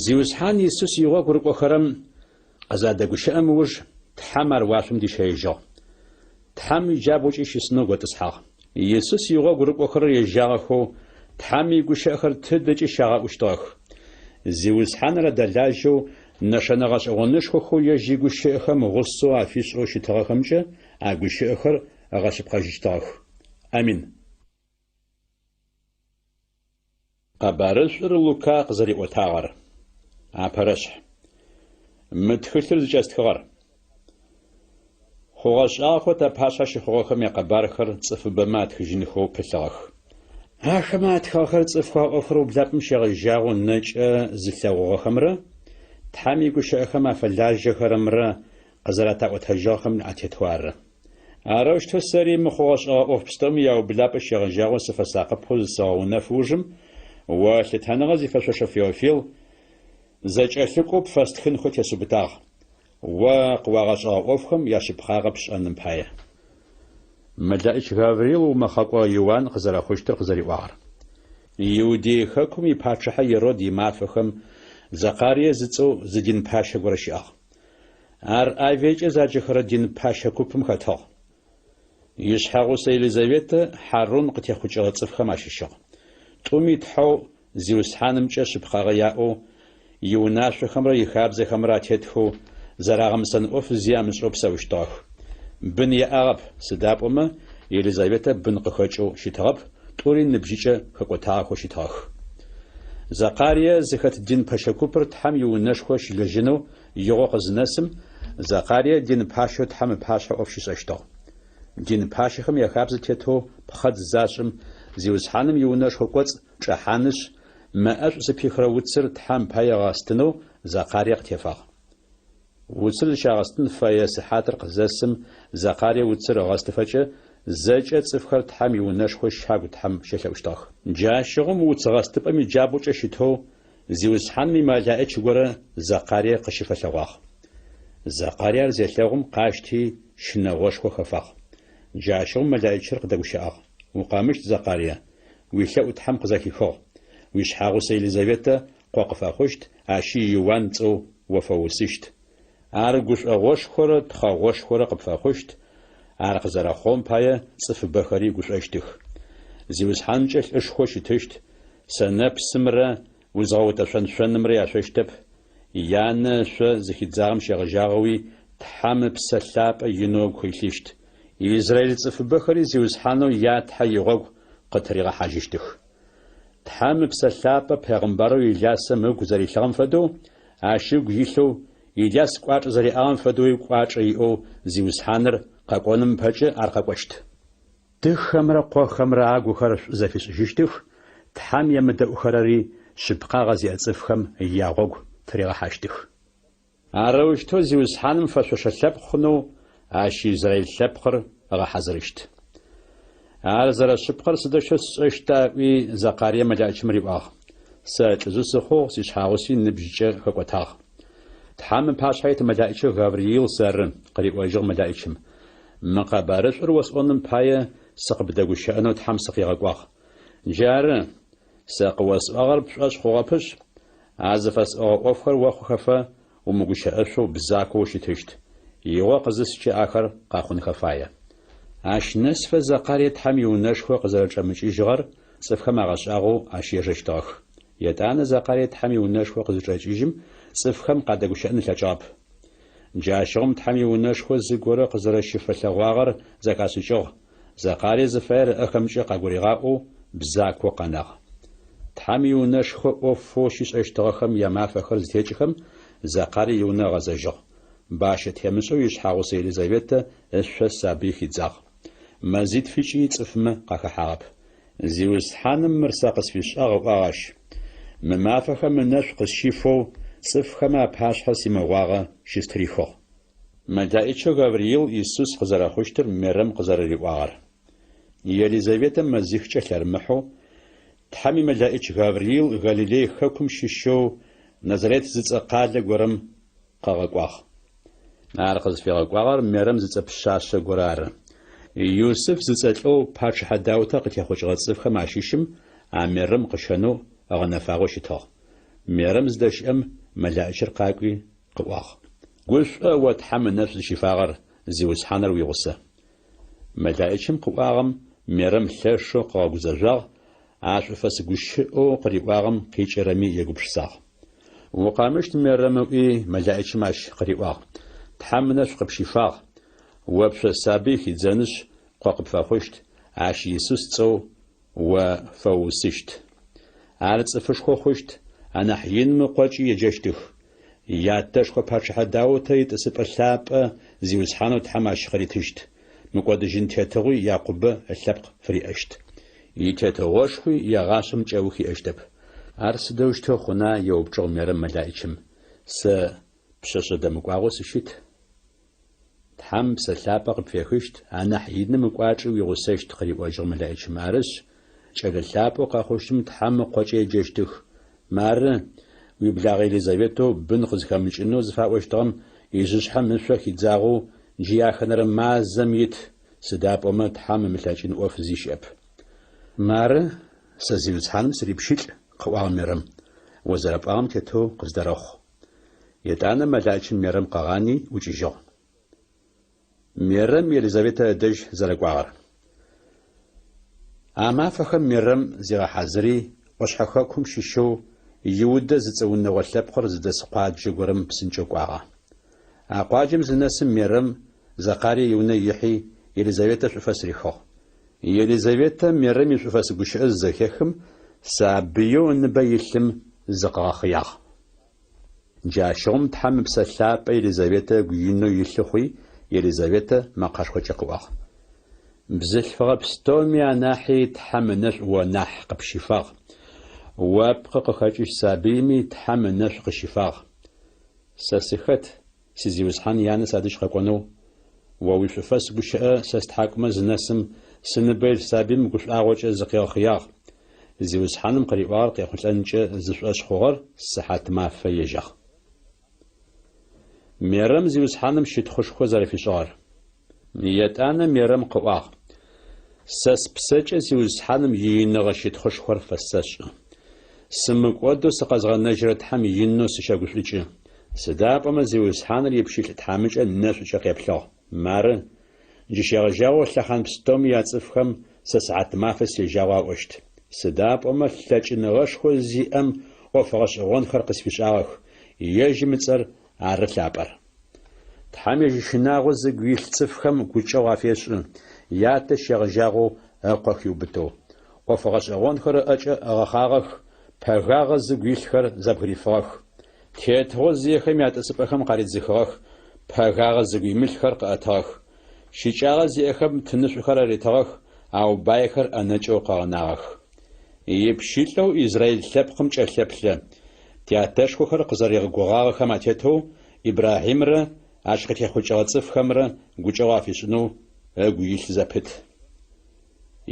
Зиусхьан Исус игъогу рыкӏохэрэм къызадэгущыӏэм ыуж, Тхьэм ар уашъом дищэежьыгъ. Тхьэм иджабгъукӏи щысынэу готӏысхьагъ. Исус игъогу рыкӏохэрэр ежьагъэхэу, Тхьэм игущыӏэхэр тыдэкӏи щагъэӏущтыгъэх. Зиусхьаныр адэлажьэу, нэшэнэ гъэшӏэгъонышхохэу ежь игущыӏэхэм гъусэу афишӏэу щытыгъэхэмкӏэ а гущыӏэхэр ыгъэшъыпкъэжьыщтыгъэх. Амин. Къэбарышӏур Лука къызэриӏотагъэр. Апэрэшъхь. Мы тхылъыр зыкӏэстхыгъэр. Хъугъэ-шӏагъэхэу тапашъхьэ щыхъугъэхэм якъэбархэр цӏыфыбэмэ атхыжьынхэу пылъыгъэх. Ахэмэ атхыгъэхэр цӏыфхэу а ӏофыр ублапӏэм щегъэжьагъэу нэкӏэ зылъэгъугъэхэмрэ Тхьэм игущыӏэхэм афэлажьэхэрэмрэ къызэратаӏотэжьыгъэхэм атетэу ары. Арэущтэу сэри мы хъугъэ-шӏэгъэ ӏоф пстэуми яублапӏэ щегъэжьагъэу сыфэсакъыпэу зысэгъэунэф ужым, о лъытэныгъэ зифэшъошэ Феофил, зэкӏэлъыкӏоу пфэстхынхэу тесыубытагъ, о къыуагъэшӏэгъэ ӏофхэм яшъыпкъагъэ пшӏэным пае. Мэлэӏич Гавриил умэхъэкӏо Иуан къызэрэхъущтыр къызэриӏуагъэр. Иудей хэкум ипачъыхьэ Ирод имафэхэм Зэкъарие зыцӏэу зы дин пащэ горэ щыӏагъ. Ар Авиекӏэ заджэхэрэ дин пащэ купым хэтыгъ. Ишъхьэгъусэ Елизаветэ Хьарун къытехъукӏыгъэ цӏыфхэм ащыщыгъ. Тӏуми Тхьэу Зиусхьанымкӏэ шъыпкъагъэ яӏэу, иунашъохэмрэ ихабзэхэмрэ атетхэу, зэрагъэмысэн ӏоф зи амышӏэу псэущтыгъэх. Бын яӏагъэп, сыда пӏомэ Елизаветэ бын къыхэкӏэу щытыгъэп, тӏури ныбжьыкӏэ хэкӏотагъэхэу щытыгъэх. Зэкъарие зыхэт дин пэщэ купыр Тхьэм иунэшхо щылэжьэнэу Игъо къызынэсым, Зэкъарие дин пащэу Тхьэм ыпашъхьэ ӏоф щишӏэщтыгъ. Дин пащэхэм яхабзэ тетэу пхъэдз зашӏым, Зиусхьаным иунэшхо кӏоцӏ чӏэхьанышъ, мэ ӏэшӏу зыпихырэ уцыр Тхьэм пае ыгъэстынэу Зэкъарие къытефагъ. Уцыр зыщагъэстын фэе сыхьатыр къызэсым, Зэкъарие уцыр ыгъэстыфэкӏэ, зэкӏэ цӏыфхэр Тхьэм иунэшхо щагу Тхьэм щелъэӏущтыгъэх. Джащыгъум уц гъэстыпӏэм иджабгъукӏэ щытэу Зиусхьаным имэлаӏич горэ Зэкъарие къыщыфэлъэгъуагъ. Зэкъарие ар зелъэгъум, къащти, щынэгъошхо хэфагъ. Джащыгъум мэлаӏичыр къыдэгущыӏагъ, Укъэмыщт, Зэкъарие, уилъэӏу Тхьэм къызэхихыгъ. Уишъхьагъусэ Елизаветэ къо къыфэхъущт, ащи Иуан цӏэу о фэуусыщт. Ар гушӏогъошхорэ тхъэгъошхорэ къыпфэхъущт, ар къызэрэхъугъэм пае цӏыфыбэхэри гушӏощтых. Зиусхьанымкӏэ лӏышхоу щытыщт, сэнэпсымрэ узгъэутэшъон шъонымрэ яшъощтэп, янэ ышъо зыхидзагъэм щегъэжьагъэуи Тхьэм ы Псэ Лъапӏэ инэу ыгу илъыщт. Израиль цӏыфыбэхэри Зиусхьанэу я Тхьэ игъогу къытыригъэхьажьыщтых. Тхьэм ы Псэ Лъапӏэ пегъымбарэу Илясэм ыгу зэрилъыгъэм фэдэу, ащ ыгу илъэу, Иляс кӏуачӏэ зэриӏагъэм фэдэуи кӏуачӏэ иӏэу Зиусхьаныр къэкӏоным ыпэкӏэ ар къэкӏощт. Тыхэмрэ къохэмрэ агухэр шӏу зэфишӏыжьыщтых, Тхьэм емыдэӏухэрэри шъыпкъагъэ зиӏэ цӏыфхэм ягъогу тыригъэхьащтых. Арэущтэу Зиусхьаным фэшъошэ лъэпкъ хъунэу ащ израил лъэпкъыр ыгъэхьазырыщт. Ар зэрэшъыпкъэр сыдэущтэу сшӏэщта? ыӏуи, Зэкъарие мэлэӏичым риӏуагъ. Сэ лӏыжъы сыхъугъ, сишъхьагъуси ныбжькӏэ хэкӏотагъ. Тхьэм ыпашъхьэ ит мэлаӏичэу Гавриил сэры, къыриӏожьыгъ мэлаӏичым. Мы къэбарышӏур осӏоным пае сыкъыбдэгущыӏэнэу Тхьэм сыкъигъэкӏуагъ. Джары, сэ къыосӏуагъэр пшӏошъ хъугъэпышъ, а зыфэсӏогъэ ӏофхэр охъухэфэ умыгущыӏэшъоу бзакоу ущытыщт. Игъо къызыскӏэ ахэр къэхъунхэ фае. Ащ нэсыфэ Зэкъарие Тхьэм иунэшхо къызэрэчӏэмыкӏыжьыгъэр цӏыфхэм агъэшӏагъоу ащ ежэщтыгъэх. Етӏанэ Зэкъарие Тхьэм иунэшхо къызычӏэкӏыжьым, цӏыфхэм къадэгущыӏэн ылъэкӏыгъэп. Джащыгъум Тхьэм иунэшхо зыгорэ къызэрэщыфэлъэгъуагъэр зэхашӏыкӏыгъ, Зэкъарие зыфаер ыӏэхэмкӏэ къагуригъаӏоу бзакоу къэнагъ. Тхьэм иунэшхо ӏофэу щишӏэщтыгъэхэм ямафэхэр зытекӏыхэм, Зэкъарие иунэ ыгъэзэжьыгъ. Бащэ темышӏэу ишъхьагъусэ Елизаветэ ышъо сабый хидзагъ. Мэзитфыкӏи цӏыфмэ къахэхьагъэп. Зиусхьаным мыр сэ къысфишӏагъ, ыӏуагъ ащ. Мы мафэхэм ынэшӏу къысщифэу, цӏыфхэмэ апашъхьэ симыгъуагъэ щыстырихыгъ. Мэлаӏичэу Гавриил Исус къызэрэхъущтыр Мерэм къызэрэриӏуагъэр. Елизаветэ мэзихкӏэ лъэрымыхьэу, Тхьэм имэлаӏич Гавриил Галилей хэкум щыщэу Назарет зыцӏэ къалэ горэм къыгъэкӏуагъ. Ар къызфигъэкӏуагъэр Мерэм зыцӏэ пшъашъэ горэ ары. Юсыф зыцӏэ лӏэу пачъыхьэ Даутэ къытехъукӏыгъэ цӏыфхэм ащыщым а Мерэм къыщэнэу ыгъэнэфагъэу щытыгъ. Мерэм зыдэщыӏэм мэлаӏичыр къакӏуи къыӏуагъ. Гушӏо, о Тхьэм ынэшӏу зыщифагъэр, Зиусхьаныр уигъусэ. Мэлаӏичым къыӏуагъэм Мерэм лъэшэу къыгъэгузэжъуагъ, а шӏуфэс гущыӏэу къыриӏуагъэм къикӏырэми егупшысагъ. Укъэмыщт, Мерэм, ыӏуи, мэлаӏичым ащ къыриӏуагъ, Тхьэм ынэшӏу къыпщифагъ, о пшъо сабый хидзэнышъ, къо къыпфэхъущт, ащ Исус цӏэу о фэуусыщт. Ар цӏыфышхо хъущт, анахь Иным Ыкъокӏи еджэщтых. Ятэшхо пачъыхьэ Даутэ итӏысыпӏэ лъапӏэ Зиусхьанэу Тхьэм ащ къыритыщт, мыкӏодыжьын тетыгъуи Якъубэ ылъэпкъ фыриӏэщт. Итетыгъошхуи егъашӏэм кӏэух иӏэщтэп. Ар сыдэущтэу хъуна? еупчӏыгъ Мерэм мэлаӏичым. Сэ пшъэшъэ дэмыкӏуагъэу сыщыт. Тхьэм Псэ Лъапӏэ къыпфехыщт, анахь Иным ыкӏуачӏи уигъусэщт, къыриӏожьыгъ мэлаӏичым. Арышъ, кӏэлэ лъапӏэу къэхъущтым Тхьэм Ыкъокӏэ еджэщтых. Мары, уиблагъэ Елизаветэу бын къызхэмыкӏынэу зыфаӏощтыгъэм ижъышъхьэм ышъо хидзагъэу джы яхэнэрэ мазэм ит, сыда пӏомэ Тхьэм ымылъэкӏын ӏоф зи щыӏэп. Мары, сэ Зиусхьаным сырипщылӏ, къыӏуагъ Мерэм, о зэрэпӏуагъэм тетэу къыздэрэхъу. Етӏанэ мэлаӏичым Мерэм къыгъани ӏукӏыжьыгъ. Мерэм Елизаветэ ыдэжь зэрэкӏуагъэр. А мафэхэм Мерэм зигъэхьазыри, ӏошъхьэ хэкум щыщэу Иудэ зыцӏэ унэгъо лъэпкъыр зыдэс къуаджэ горэм псынкӏэу кӏуагъэ. А къуаджэм зынэсым Мерэм Зэкъарие иунэ ихьи, Елизаветэ шӏуфэс рихыгъ. Елизаветэ Мерэм ишӏуфэс гущыӏэ зызэхехым, сабыеу ыныбэ илъым зыкъыгъэхъыягъ. Джащыгъум Тхьэм Ыпсэ Лъапӏэ Елизаветэ ыгу инэу илъы хъуи, Елизаветэ мэкъэшхокӏэ къыӏуагъ. Бзылъфыгъэ пстэуми анахьи Тхьэм ынэшӏу о нахь къыпщифагъ. О пкъы къыхэкӏыщт сабыйми Тхьэм ынэшӏу къыщифагъ. Сэ сыхэт, си Зиусхьан янэ садэжь къэкӏонэу? О уишӏуфэс гущыӏэ сэ стхьакӏумэ зынэсым, сыныбэ илъ сабыим гушӏуагъокӏэ зыкъигъэхъыягъ. Зиусхьаным къыриӏуагъэр къехъулӏэнкӏэ зышӏошъ хъугъэр сыхьатмафэ ежьагъ. Мерэм Зиусхьаным щытхъушхо зэрэфишӏыгъэр. Етӏанэ Мерэм къыӏуагъ, Сэ спсэкӏэ Зиусхьаным ииныгъэ щытхъушхор фэсэшӏы. Сымыкӏодэу сыкъэзгъэнэжьырэ Тхьэм инэу сыщэгушӏукӏы. Сыда пӏомэ Зиусхьаныр ипщылӏ тхьамыкӏэ нэшӏукӏэ къеплъыгъ. Мары, джы щегъэжьагъэу лъэхъан пстэуми яцӏыфхэм сэ сыхьатмафэ сежьагъэу аӏощт. Сыда пӏомэ лъэкӏыныгъэшхо зиӏэм ӏоф гъэшӏэгъонхэр къысфишӏагъэх, ежьым ыцӏэр ары лъапӏэр. Тхьэм ежь ищынагъо зыгу илъ цӏыфхэм гукӏэгъу афешӏы, ятэ щегъэжьагъэу ыкъо хиубытэу. ӏоф гъэшӏэгъонхэр ыӏэкӏэ ыгъэхъагъэх, пэгагъэ зыгу илъхэр зэбгырифыгъэх. Тетыгъо зиехэм ятӏысыпӏэхэм къаридзыхыгъэх, пэгагъэ зыгу имылъхэр къыӏэтыгъэх. Щыкӏагъэ зиӏэхэм тынышӏухэр аритыгъэх, ау байхэр ӏэнэкӏэу къыгъэнагъэх. Ипщылӏэу израил лъэпкъым кӏэлъэплъэ, тятэшхохэр къызэригъэгугъагъэхэм атетэу Ибрахьимрэ ащ къытехъукӏыгъэ цӏыфхэмрэ гукӏэгъу афишӏынэу ыгу илъ зэпыт.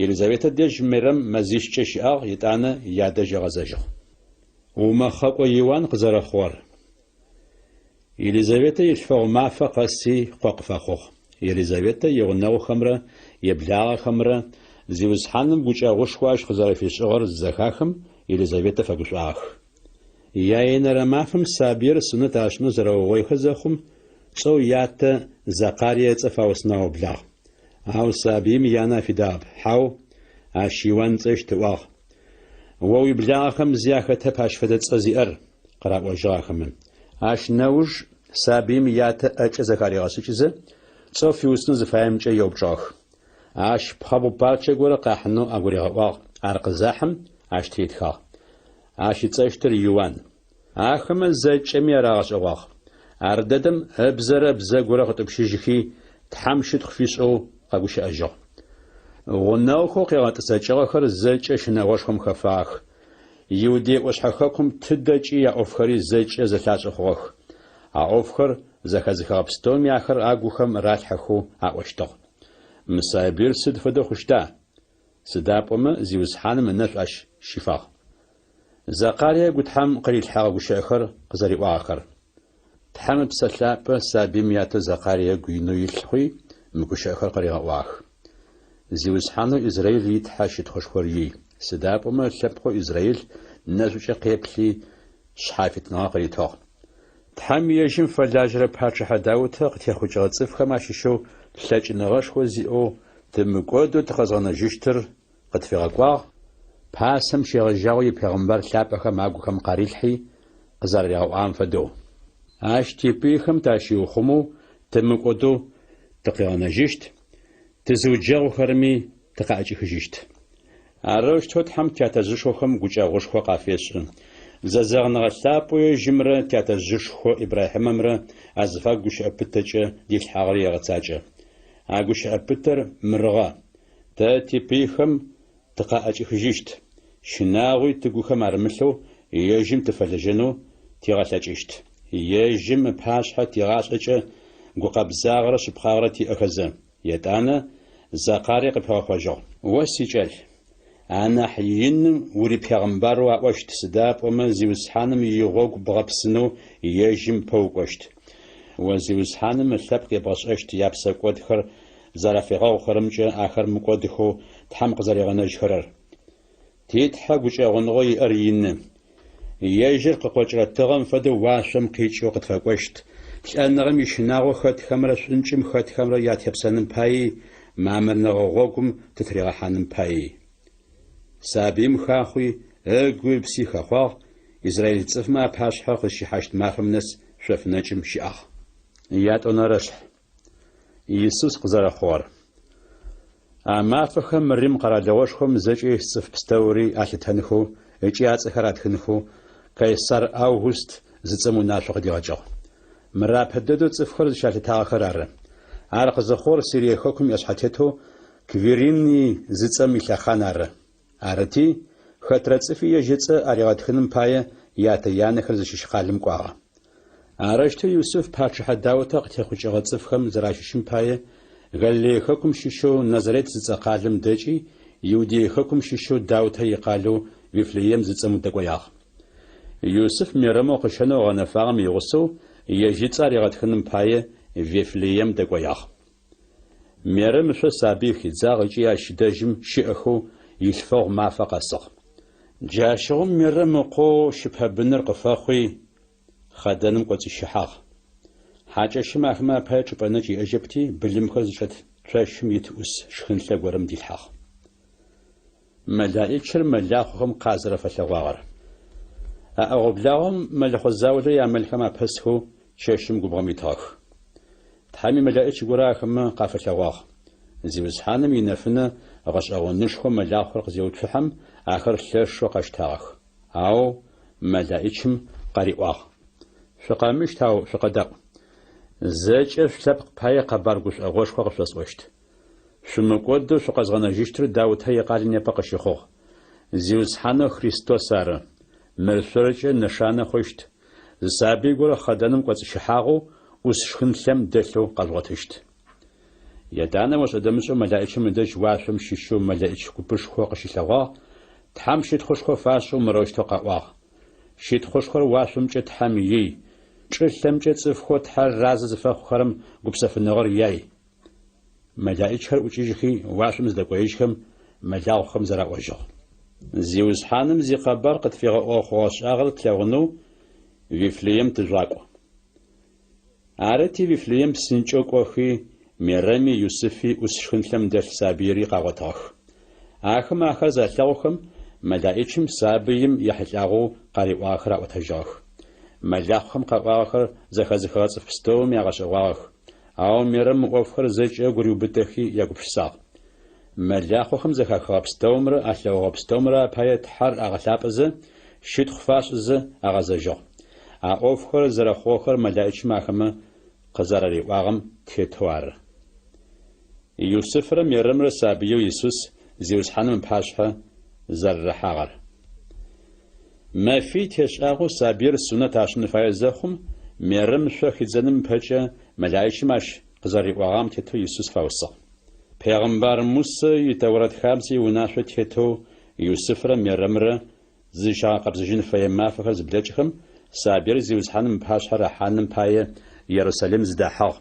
Елизаветэ дэжь Мерэм мэзищкӏэ щыӏагъ, етӏанэ ядэжь ыгъэзэжьыгъ. Умэхъэкӏо Иуан къызэрэхъугъэр. Елизаветэ илъфэгъу мафэ къэси къо къыфэхъугъ. Елизаветэ игъунэгъухэмрэ иблагъэхэмрэ Зиусхьаным гукӏэгъушхо ащ къызэрэфишӏыгъэр зызэхахым, Елизаветэ фэгушӏуагъэх. Яенэрэ мафэм сабыир сунэт ашӏынэу зэрэугъоихэ зэхъум, цӏэу ятэ Зэкъарие ыцӏэ фаусынэу аублагъ. Ау сабыим янэ афидагъэп, Хьау, ащ Иуан ыцӏэщт, ыӏуагъ. О уиблагъэхэм зи ахэтэп ащ фэдэ цӏэ зиӏэр, къыраӏожьыгъ ахэмэ. Ащ нэуж сабыим ятэ ӏэкӏэ зэхаригъэшӏыкӏызэ, цӏэу фиусынэу зыфаемкӏэ еупчӏыгъэх. Ащ пхъэбгъу парчэ горэ къахьынэу агуригъэӏуагъ, ар къызахьым, ащ тыритхагъ. Ащ ыцӏэщтыр Иуан. Ахэмэ зэкӏэми ар агъэшӏэгъуагъ. Ардэдэм ыбзэрэ ыбзэгурэ къытӏупщыжьыхи, Тхьэм щытхъу фишӏэу къэгущыӏэжьыгъ. Гъунэгъухэу къегъэтӏысэкӏыгъэхэр зэкӏэ щынэгъошхом хэфагъэх. Иудей ӏошъхьэ хэкум тыдэкӏи яӏофхэри зэкӏэ зэлъашӏэ хъугъэх. А ӏофхэр зэхэзыхыгъэ пстэуми ахэр агухэм ралъхьэхэу аӏощтыгъ. Мы сабыир сыд фэдэу хъущта? Сыда пӏомэ Зиусхьаным ынэшӏу ащ щифагъ. Зэкъарие ыгу Тхьэм къырилъхьэгъэ гущыӏэхэр къызэриӏуагъэхэр. Тхьэм Ыпсэ Лъапӏэ сабыим ятэу Зэкъарие ыгу инэу илъ хъуи, мы гущыӏэхэр къыригъэӏуагъэх. Зиусхьанэу Израил и Тхьэ щытхъушхор ий, сыда пӏомэ ылъэпкъэу Израил нэшӏукӏэ къеплъи, шъхьафитныгъэ къыритыгъ. Тхьэм ежьым фэлажьэрэ пачъыхьэ Даутэ къытехъукӏыгъэ цӏыфхэм ащыщэу лъэкӏыныгъэшхо зиӏэу тымыкӏодэу тыкъэзгъэнэжьыщтыр къытфигъэкӏуагъ, пасэм щегъэжьагъэу ипегъымбар лъапӏэхэм агухэм къарилъхьи, къызэраригъэӏуагъэм фэдэу. Ащ типыйхэм тащиухъумэу тымыкӏодэу тыкъигъэнэжьыщт, тызыуджэгъухэрэми тыкъаӏэкӏихыжьыщт. Арэущтэу Тхьэм тятэжъышхохэм гукӏэгъушхо къафешӏы, зэзэгъыныгъэ лъапӏэу ежьымрэ тятэжъышхо Ибрахьимэмрэ азыфагу гущыӏэ пытэкӏэ дилъхьагъэр егъэцакӏэ. А гущыӏэ пытэр мырыгъэ, Тэ типыйхэм тыкъаӏэкӏихыжьыщт, щынагъуи тыгухэм арымылъэу ежьым тыфэлэжьэнэу тигъэлъэкӏыщт. Ежьым ыпашъхьэ тигъашӏэкӏэ гукъэбзагъэрэ шъыпкъагъэрэ тиӏэхэзэ. Етӏанэ Зэкъари къыпигъэхъожьыгъ. О, сикӏал, анахь Иным урипегъымбарэу аӏощт, сыда пӏомэ Зиусхьаным игъогу бгъэпсынэу ежьым ыпэ укӏощт. О Зиусхьаным ылъэпкъ ебгъэшӏэщт япсэкӏодхэр зэрафигъэгъухэрэмкӏэ ахэр мыкӏодыхэу Тхьэм къызэригъэнэжьхэрэр. Ти Тхьэ гукӏэгъуныгъэу иӏэр ины. Ежьыр къыкъокӏырэ тыгъэм фэдэу уашъом къикӏэу къытфэкӏощт, лӏэныгъэм ищынагъо хэтхэмрэ шӏункӏым хэтхэмрэ ятепсэным паий, мамырныгъэ гъогум тытыригъэхьаным паий. Сабыим хахъуи, ыгуи ыпси хэхъуагъ, израиль цӏыфмэ апашъхьэ къызщихьащт мафэм нэс шъоф нэкӏым щыӏагъ. Ятӏонэрэшъхь. Исус къызэрэхъугъэр. А мафэхэм Рим къэралыгъошхом зэкӏэ ис цӏыф пстэури алъытэнхэу ыкӏи ацӏэхэр атхынхэу Кайсар Август зыцӏэм унашъо къыдигъэкӏыгъ. Мыр апэ дэдэу цӏыфхэр зыщалъытагъэхэр ары. Ар къызыхъугъэр Сирие хэкум иӏэшъхьэтетэу Квириний зыцӏэм илъэхъан ары. Арыти, хэтрэ цӏыфи ежь ыцӏэ аригъэтхыным пае ятэ-янэхэр зыщыщ къалэм кӏуагъэ. Арэущтэу Юсыф пачъыхьэ Даутэ къытехъукӏыгъэ цӏыфхэм зэращыщым пае Галилее хэкум щыщэу Назарет зыцӏэ къалэм дэкӏи, Иудее хэкум щыщэу Даутэ икъалэу Вифлеем зыцӏэм дэкӏоягъ. Юсыф Мерэмэу къыщэнэу ыгъэнэфагъэм игъусэу ежь ыцӏэ аригъэтхыным пае Вифлеем дэкӏоягъ. Мерэм ышъо сабый хидзагъ ыкӏи ащ дэжьым щыӏэхэу илъфэгъу мафэ къэсыгъ. Джащыгъум Мерэм ыкъоу щыпэбыныр къыфэхъуи, хъэдэным кӏоцӏищыхьагъ. Хьакӏэщым ахэмэ апае чӏыпӏэ нэкӏ иӏэжьэпти, былымхэр зычӏэт цощым ит ӏус шхынлъэ горэм дилъхьагъ. Мэлаӏичыр мэлахъохэм къазэрэфэлъэгъуагъэр. А ӏэгъо-благъом мэлэхъо заулэ ямэлхэм апэсхэу чэщым губгъом итыгъэх. Тхьэм имэлэӏич горэ ахэмэ къафэлъэгъуагъ. Зиусхьаным инэфынэ гъэшӏэгъонышхо мэлахъохэр къызеуцухьэм, ахэр лъэшэу къэщтагъэх. Ау мэлаӏичым къариӏуагъ, Шъукъэмыщт, ау шъукъэдаӏу. Зэкӏэ шъулъэпкъ пае къэбар гушӏогъошхо къышъосӏощт. Шъумыкӏодэу шъукъэзгъэнэжьыщтыр Даутэ икъалэ непэ къыщыхъугъ. Зиусхьанэу Христос ары. Мыр шъоркӏэ нэшанэ хъущт, зы сабый горэ хъэдэным кӏоцӏыщыхьагъэу ӏус шхынлъэм дэлъэу къэжъугъотыщт. Етӏанэ ошӏэ-дэмышӏэу мэлаӏичым ыдэжь уашъом щыщэу мэлэӏич купышхо къыщылъэгъуагъ, Тхьэм щытхъушхо фашӏэу мырэущтэу къаӏуагъ, Щытхъушхор уашъомкӏэ Тхьэм ий! Чӏылъэмкӏэ цӏыфхэу Тхьэр разэ зыфэхъухэрэм гупсэфыныгъэр яй! Мэлаӏичхэр ӏукӏыжьхи, уашъом зыдэкӏоежьхэм, мэлахъохэм зэраӏожьыгъ. Зиусхьаным зикъэбар къытфигъэӏугъэ хъугъэ-шӏагъэр тлъэгъунэу Вифлеем тыжъугъакӏу. Арыти, Вифлеем псынкӏэу кӏохи, Мерэми Юсыфи ӏус шхынлъэм дэлъ сабыири къагъотыгъэх. Ахэмэ ахэр залъэгъухэм, мэлаӏичым сабыим ехьылӏагъэу къариӏуагъэхэр аӏотэжьыгъэх. Мэлахъохэм къаӏуагъэхэр зэхэзыхыгъэ цӏыф пстэуми агъэшӏэгъуагъэх, ау Мерэм мы ӏофхэр зэкӏэ ыгу риубытэхи ягупшысагъ. Мэлахъохэм зэхахыгъэ пстэумрэ алъэгъугъэ пстэумрэ апае Тхьэр агъэлъапӏэзэ, щытхъу фашӏызэ агъэзэжьыгъ. А ӏофхэр зэрэхъугъэхэр мэлаӏичым ахэмэ къызэрариӏуагъэм тетэу ары. Юсыфрэ Мерэмрэ сабыеу Исус Зиусхьаным ыпашъхьэ зэрэрахьагъэр. Мэфий тешӏагъэу сабыир сунэт ашӏын фае зэхъум, Мерэм шъо хидзэным ыпэкӏэ мэлаӏичым ащ къызэриӏогъагъэм тетэу Исус фаусыгъ. Пегъымбар Мусэ и Тэурэт хабзэ иунашъо тетэу Юсыфрэ Мерэмрэ зызщагъэкъэбзэжьын фэе мафэхэр зыблэкӏхэм, сабыир Зиусхьаным ыпашъхьэ рахьаным пае Ерусалим зыдахьыгъ.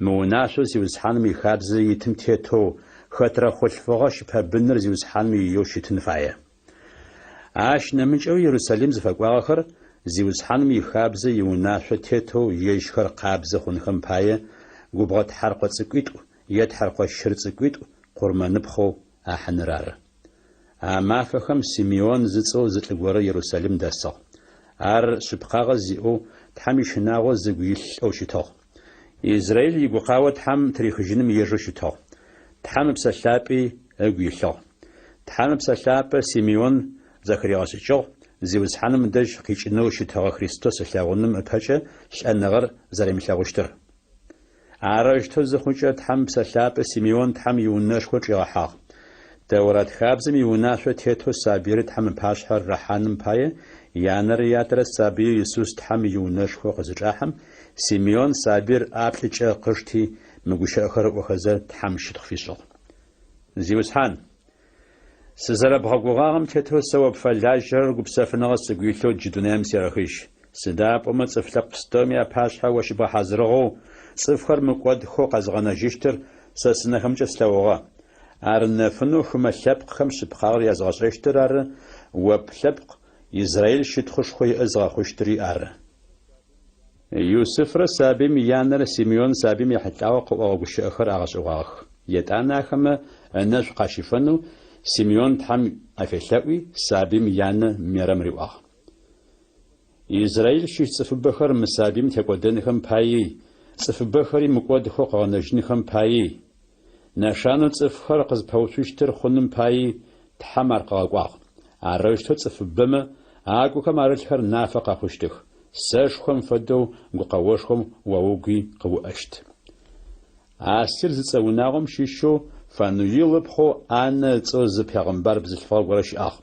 Мы унашъоу Зиусхьаным ихабзэ итым тетэу, хэтрэ хъулъфыгъэ щыпэбыныр Зиусхьаным иеу щытын фае. Ащ нэмыкӏэуи Ерусалим зыфэкӏуагъэхэр Зиусхьаным ихабзэ иунашъо тетэу ежьхэр къабзэ хъунхэм пае губгъо тхьэркъо цӏыкӏуитӏу е тхьэркъо щыр цӏыкӏуитӏу къурмэныпхъэу ахьыныр ары. А мафэхэм Симеон зыцӏэу зы лӏы горэ Ерусалим дэсыгъ. Ар шъыпкъагъэ зиӏэу, Тхьэм ищынагъо зыгу илъ лӏэу щытыгъ. Израиль игукъао Тхьэм тырихыжьыным ежэу щытыгъ. Тхьэм Ыпсэ Лъапӏи ыгу илъыгъ. Тхьэм Ыпсэ Лъапӏэ Симеон зэхыригъэшӏыкӏыгъ, Зиусхьаным ыдэжь къикӏынэу щытыгъэ Христос ылъэгъуным ыпэкӏэ лӏэныгъэр зэримылъэгъущтыр. Арэущтэу зыхъукӏэ, Тхьэм Ыпсэ Лъапӏэ Симеон Тхьэм иунэшхо чӏигъэхьагъ. Тэурат хабзэм иунашъо тетэу сабыир Тхьэм ыпашъхьэ рахьаным пае, янэрэ ятэрэ сабыеу Исус Тхьэм иунэшхо къызычӏахьэм, Симеон сабыир ӏаплӏыкӏэ къышти, мы гущыӏэхэр ыӏохэзэ, Тхьэм щытхъу фишӏыгъ. Зиусхьан! Сызэрэбгъэгугъагъэм тетэу сэ о пфэлажьэрэр гупсэфыныгъэ сыгу илъэу джы дунаим серэхыжь. Сыда пӏомэ цӏыф лъэпкъ пстэуми апашъхьэ о щыбгъэхьазырыгъэу, цӏыфхэр мыкӏодхэу къэзыгъэнэжьыщтыр сэ сынэхэмкӏэ слъэгъугъэ. Ар нэфынэу хымэ лъэпкъхэм шъыпкъагъэр языгъэшӏэщтыр ары, о плъэпкъ Израил щытхъушхо иӏэ зыгъэхъущтыри ары. Юсыфрэ сабыим янэрэ Симеон сабыим ехьылӏагъэу къыӏогъэ гущыӏэхэр агъэшӏэгъуагъэх. Етӏанэ ахэмэ ынэшӏу къащифэнэу Симеон Тхьэм афелъэӏуи, сабыим янэ Мерэм риӏуагъ. Израил щыщ цӏыфыбэхэр мы сабыим текӏодэнхэм паий, цӏыфыбэхэри мыкӏодхэу къыгъэнэжьынхэм паий, Нэшанэу цӏыфхэр къызпэуцущтыр хъуным паий Тхьэм ар къыгъэкӏуагъ. Арэущтэу цӏыфыбэмэ агухэм арылъхэр нафэ къэхъущтых, сэшхом фэдэу гукъэошхом о угуи къыуӏэщт. Асир зыцӏэ унагъом щыщэу Фануил ыпхъоу Аннэ ыцӏэу зы пегъымбар бзылъфыгъэ горэ щыӏагъ.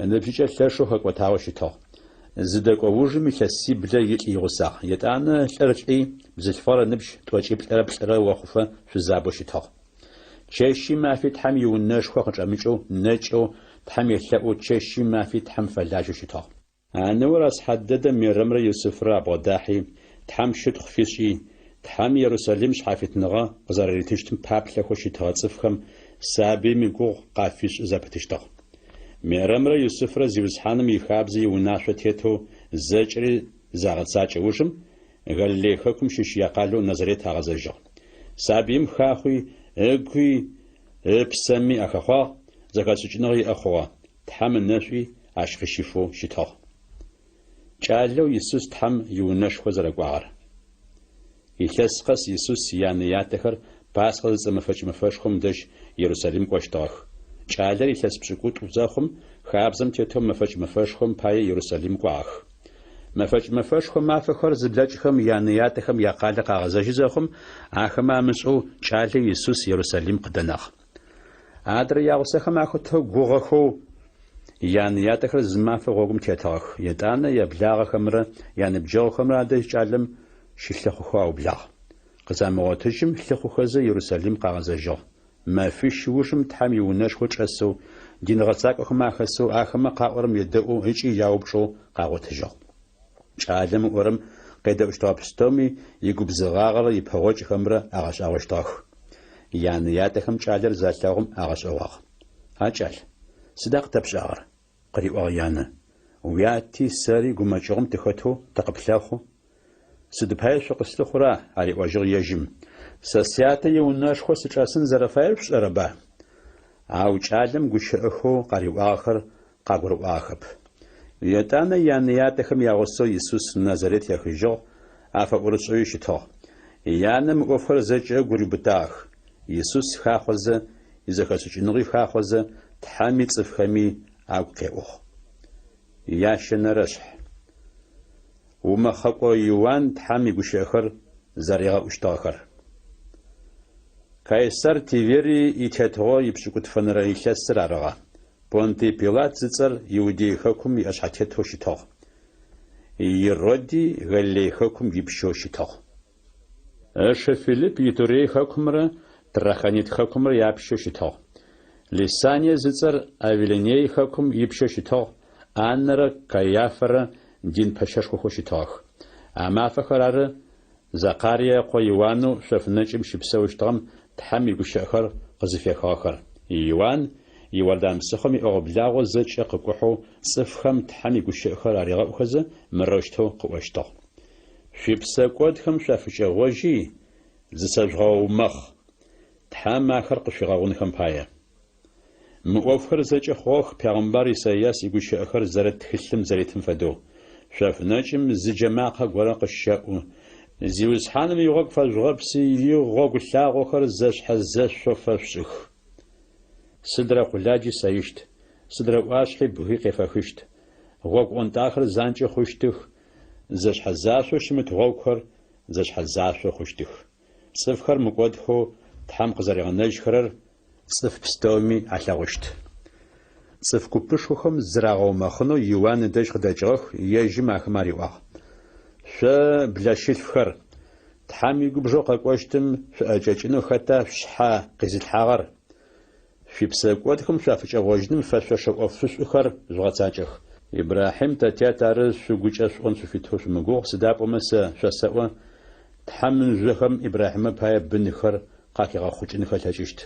Ыныбжьыкӏэ лъэшэу хэкӏотагъэу щытыгъ. Зыдэкӏо ужым илъэсиблэ илӏ игъусагъ. Етӏанэ лӏыр лӏи, бзылъфыгъэр ыныбжь тӏокӏиплӏырэ плӏырэ охъуфэ шъузабэу щытыгъ. Чэщи мафи Тхьэм иунэшхо къычӏэмыкӏэу, нэкӏэу, Тхьэм елъэӏоу, чэщи мафи Тхьэм фэлажьэу щытыгъ. А ныор а сыхьат дэдэм Мерэмрэ Юсыфрэ абгъодахьи, Тхьэм щытхъу фишӏи, Тхьэм Ерусалим шъхьафитныгъэ къызэрэритыщтым паплъэхэу щытыгъэ цӏыфхэм сабыим игугъу къафишӏы зэпытыщтыгъ. Мерэмрэ Юсыфрэ Зиусхьаным ихабзэ иунашъо тетэу зэкӏэри загъэцакӏэ ужым, Галилей хэкум щыщ якъалэу Назарет агъэзэжьыгъ. Сабыим хахъуи, ыгуи ыпсэми ахэхъуагъ, зэхэшӏыкӏыныгъэ иӏэ хъугъэ, Тхьэм ынэшӏуи ащ къыщифэу щытыгъ. Кӏалэу Исус Тхьэм иунэшхо зэрэкӏуагъэр. Илъэс къэс Исус янэ-ятэхэр Пасхъэ зыцӏэ мэфэкӏ мэфэшхом дэжь Ерусалим кӏощтыгъэх. Кӏалэр илъэс пшӏыкӏутӏу зэхъум, хабзэм тетэу мэфэкӏ мэфэшхом пае Ерусалим кӏуагъэх. Мэфэкӏ мэфэшхо мафэхэр зыблэкӏхэм янэ-ятэхэм якъалэ къагъэзэжьы зэхъум, ахэмэ амышӏэу кӏалэу Исус Ерусалим къыдэнагъ. Адрэ ягъусэхэм ахэтэу гугъэхэу янэ-ятэхэр зы мафэ гъогум тетыгъэх, етӏанэ яблагъэхэмрэ яныбджэгъухэмрэ адэжь кӏалэм щылъыхъухэу аублагъ. Къызамыгъотыжьым, лъыхъухэзэ Ерусалим къагъэзэжьыгъ. Мэфищ ужым Тхьэм иунэшхо чӏэсэу, дин гъэсакӏохэм ахэсэу, ахэмэ къаӏорэм едэӏоу ыкӏи яупчӏэу къагъотыжьыгъ. Кӏалэм ыӏорэм къедэӏущтыгъэ пстэуми игубзыгъагъэрэ ипэгъокӏхэмрэ агъэшӏагъощтыгъэх. Янэ-ятэхэм кӏалэр залъэгъум агъэшӏэгъуагъ. А кӏал, сыда къытэпшӏагъэр? къыриӏуагъ янэ. Уяти сэри гумэкӏыгъом тыхэтэу тыкъыплъэхъу. Сыд пае шъукъыслъыхъура? ариӏожьыгъ ежьым. Сэ Сятэ иунэшхо сычӏэсын зэрэфаер шъушӏэрэба? Ау кӏалэм гущыӏэхэу къариӏуагъэхэр къагурыӏуагъэхэп. Етӏанэ янэ-ятэхэм ягъусэу Исус Назарет ехыжьыгъ, афэӏорышӏэуи щытыгъ. Янэ мы ӏофхэр зэкӏэ ыгу риубытагъэх. Исус хахъозэ, изэхэшӏыкӏыныгъи хахъозэ, Тхьэми цӏыфхэми агу къеӏугъ. Ящэнэрэшъхь. Умэхъэкӏо Иуан Тхьэм игущыӏэхэр зэригъэӏущтыгъэхэр. Кайсар Тиверий итетыгъо ипшӏыкӏутфэнэрэ илъэсыр арыгъэ. Понтий Пилат зыцӏэр Иудей хэкум иӏэшъхьэтетэу щытыгъ. Ироди Галилей хэкум ипщэу щытыгъ. Ышы Филипп Итурей хэкумрэ Трахонит хэкумрэ япщэу щытыгъ. Лисание зыцӏэр Авилиней хэкум ипщэу щытыгъ, Аннэрэ Кайафэрэ дин пэщэшхохэу щытыгъэх. А мафэхэр ары Закарие ыкъо Иуанэу шъоф нэкӏым щыпсэущтыгъэм Тхьэм игущыӏэхэр къызыфехыгъэхэр. Иуан Иордан псыхъом иӏэгъо-благъо зэкӏэ къыкӏухьэу цӏыфхэм Тхьэм игущыӏэхэр аригъэӏухэзэ мырэущтэу къыӏощтыгъ. Шъуипсэкӏодхэм шъуафыкӏэгъожьи, зысэжъугъэумэхъ, Тхьэм ахэр къышъуигъэгъунхэм пае. Мы ӏофхэр зэкӏэ хъугъэх пегъымбар Исайас игущыӏэхэр зэрыт тхылъым зэритым фэдэу, Шъоф нэкӏым зы джэ макъэ горэ къыщэӏу, Зиусхьаным игъогу фэжъугъэпси, игъогу лъагъохэр зэшъхьэ-зэшъо фэшъушӏых. Сыдрэ къуладжи сэищт, сыдрэ ӏуашъхьи бгый къефэхыщт, гъогу ӏонтӏахэр занкӏэ хъущтых, Зэшъхьэ-зашъоу щымыт гъогухэр зэшъхьэ-зашъо хъущтых. Цӏыфхэр мыкӏодхэу Тхьэм къызэригъэнэжьхэрэр цӏыф пстэуми алъэгъущт. Цӏыф купышхохэм зырагъэумэхъынэу Иуан ыдэжь къыдэкӏыгъэх, ежьым ахэмэ ариӏуагъ, Шъо, блэщылъфхэр, Тхьэм игубжэу къэкӏощтым шъуӏэкӏэкӏынэу хэта шъушъхьэ къизылъхьагъэр? Шъуипсэкӏодхэм шъуафыкӏэгъожьыным фэшъошэ ӏофышӏухэр жъугъэцакӏэх. Ибрахьим тэ тят ары шъугукӏэ шъуӏон шъуфитэу шъумыгугъ, сыда пӏомэ сэ шъосэӏо, Тхьэм мыжъохэм Ибрахьимэ пае бынхэр къахигъэхъукӏынхэ ылъэкӏыщт.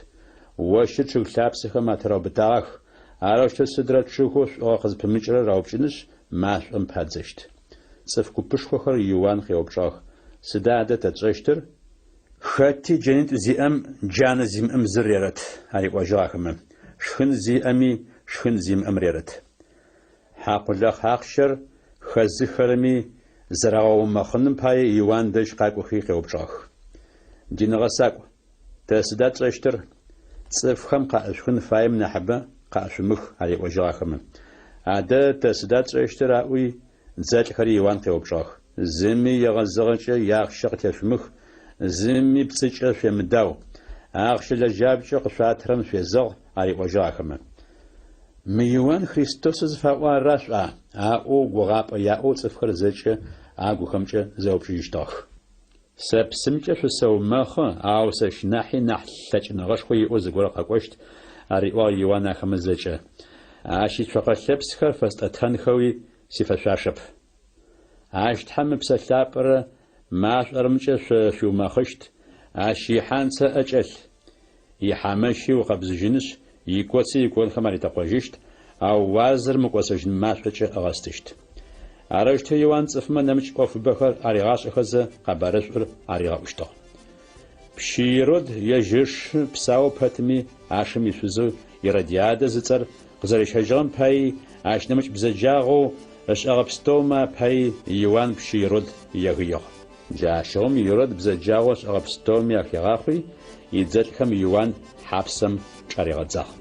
Ощыр чъыг лъапсэхэм атыраубытагъэх, арэущтэу сыдрэ чъыгэу шӏугъэ къызпымыкӏырэр раупкӏынышъ, машӏом падзэщт. Цӏыф купышхохэр Иуан къеупчӏыгъэх, Сыда адэ тэ тшӏэщтыр? Хэти джэнитӏу зиӏэм джанэ зимыӏэм зыр рерэт, ариӏожьыгъ ахэмэ, шхын зиӏэми шхын зимыӏэм рерэт. Хьакъулахь ахъщэр хэзыххэрэми зырагъэумэхъыным пае Иуан дэжь къакӏохи къеупчӏыгъэх. Дин гъэсакӏу, тэ сыда тшӏэщтыр? Цӏыфхэм къаӏышъухын фаем нахьыбэ къаӏышъумых, ариӏожьыгъ ахэмэ. Адэ тэ сыда тшӏэщтыр? аӏуи, дзэлӏхэри Иуан къеупчӏыгъэх. Зыми егъэзыгъэкӏэ иахъщэ къытешъумых, зыми пцӏыкӏэ шъуемыдау. Ахъщэ лэжьапкӏэу къышъуатырэм шъуезэгъ, ариӏожьыгъ ахэмэ. Мы Иуан Христосэу зыфаӏуагъэр ара шъуӏуа? аӏоу гугъапӏэ яӏэу цӏыфхэр зэкӏэ агухэмкӏэ зэупчӏыжьыщтыгъэх. Сэ псымкӏэ шъусэумэхъы, ау сэщ нахьи нахь лъэкӏыныгъэшхо иӏэу зыгорэ къэкӏощт, ариӏуагъ Иуан ахэмэ зэкӏэ. Ащ ицокъэ лъэпсхэр фэстӏэтэнхэуи сифэшъуашэп. Ащ Тхьэм Ыпсэ Лъапӏэрэ машӏорэмкӏэ шъо шъуиумэхъыщт, ащ ихьанцэ ӏэкӏэлъ. Ихьамэщи ыукъэбзыжьынышъ, икоци иконхэм аритэкъожьыщт, ау уазэр мыкӏосэжьын машӏокӏэ ыгъэстыщт. Арэущтэу Иуан цӏыфмэ нэмыкӏ ӏофыбэхэр аригъашӏэхэзэ, къэбарышӏур аригъэӏущтыгъ. Пщы Ирод ежь ышы псау пэтми, а шым ишъузэу Иродиадэ зыцӏэр къызэрищэжьыгъэм паий, ащ нэмыкӏ бзэджагъэу ышӏэгъэ пстэумэ апаий Иуан пщы Ирод егыигъ. Джащыгъум Ирод бзэджагъэу ышӏэгъэ пстэуми ахигъахъуи, идзэлӏхэм Иуан хьапсэм чӏаригъэдзагъ.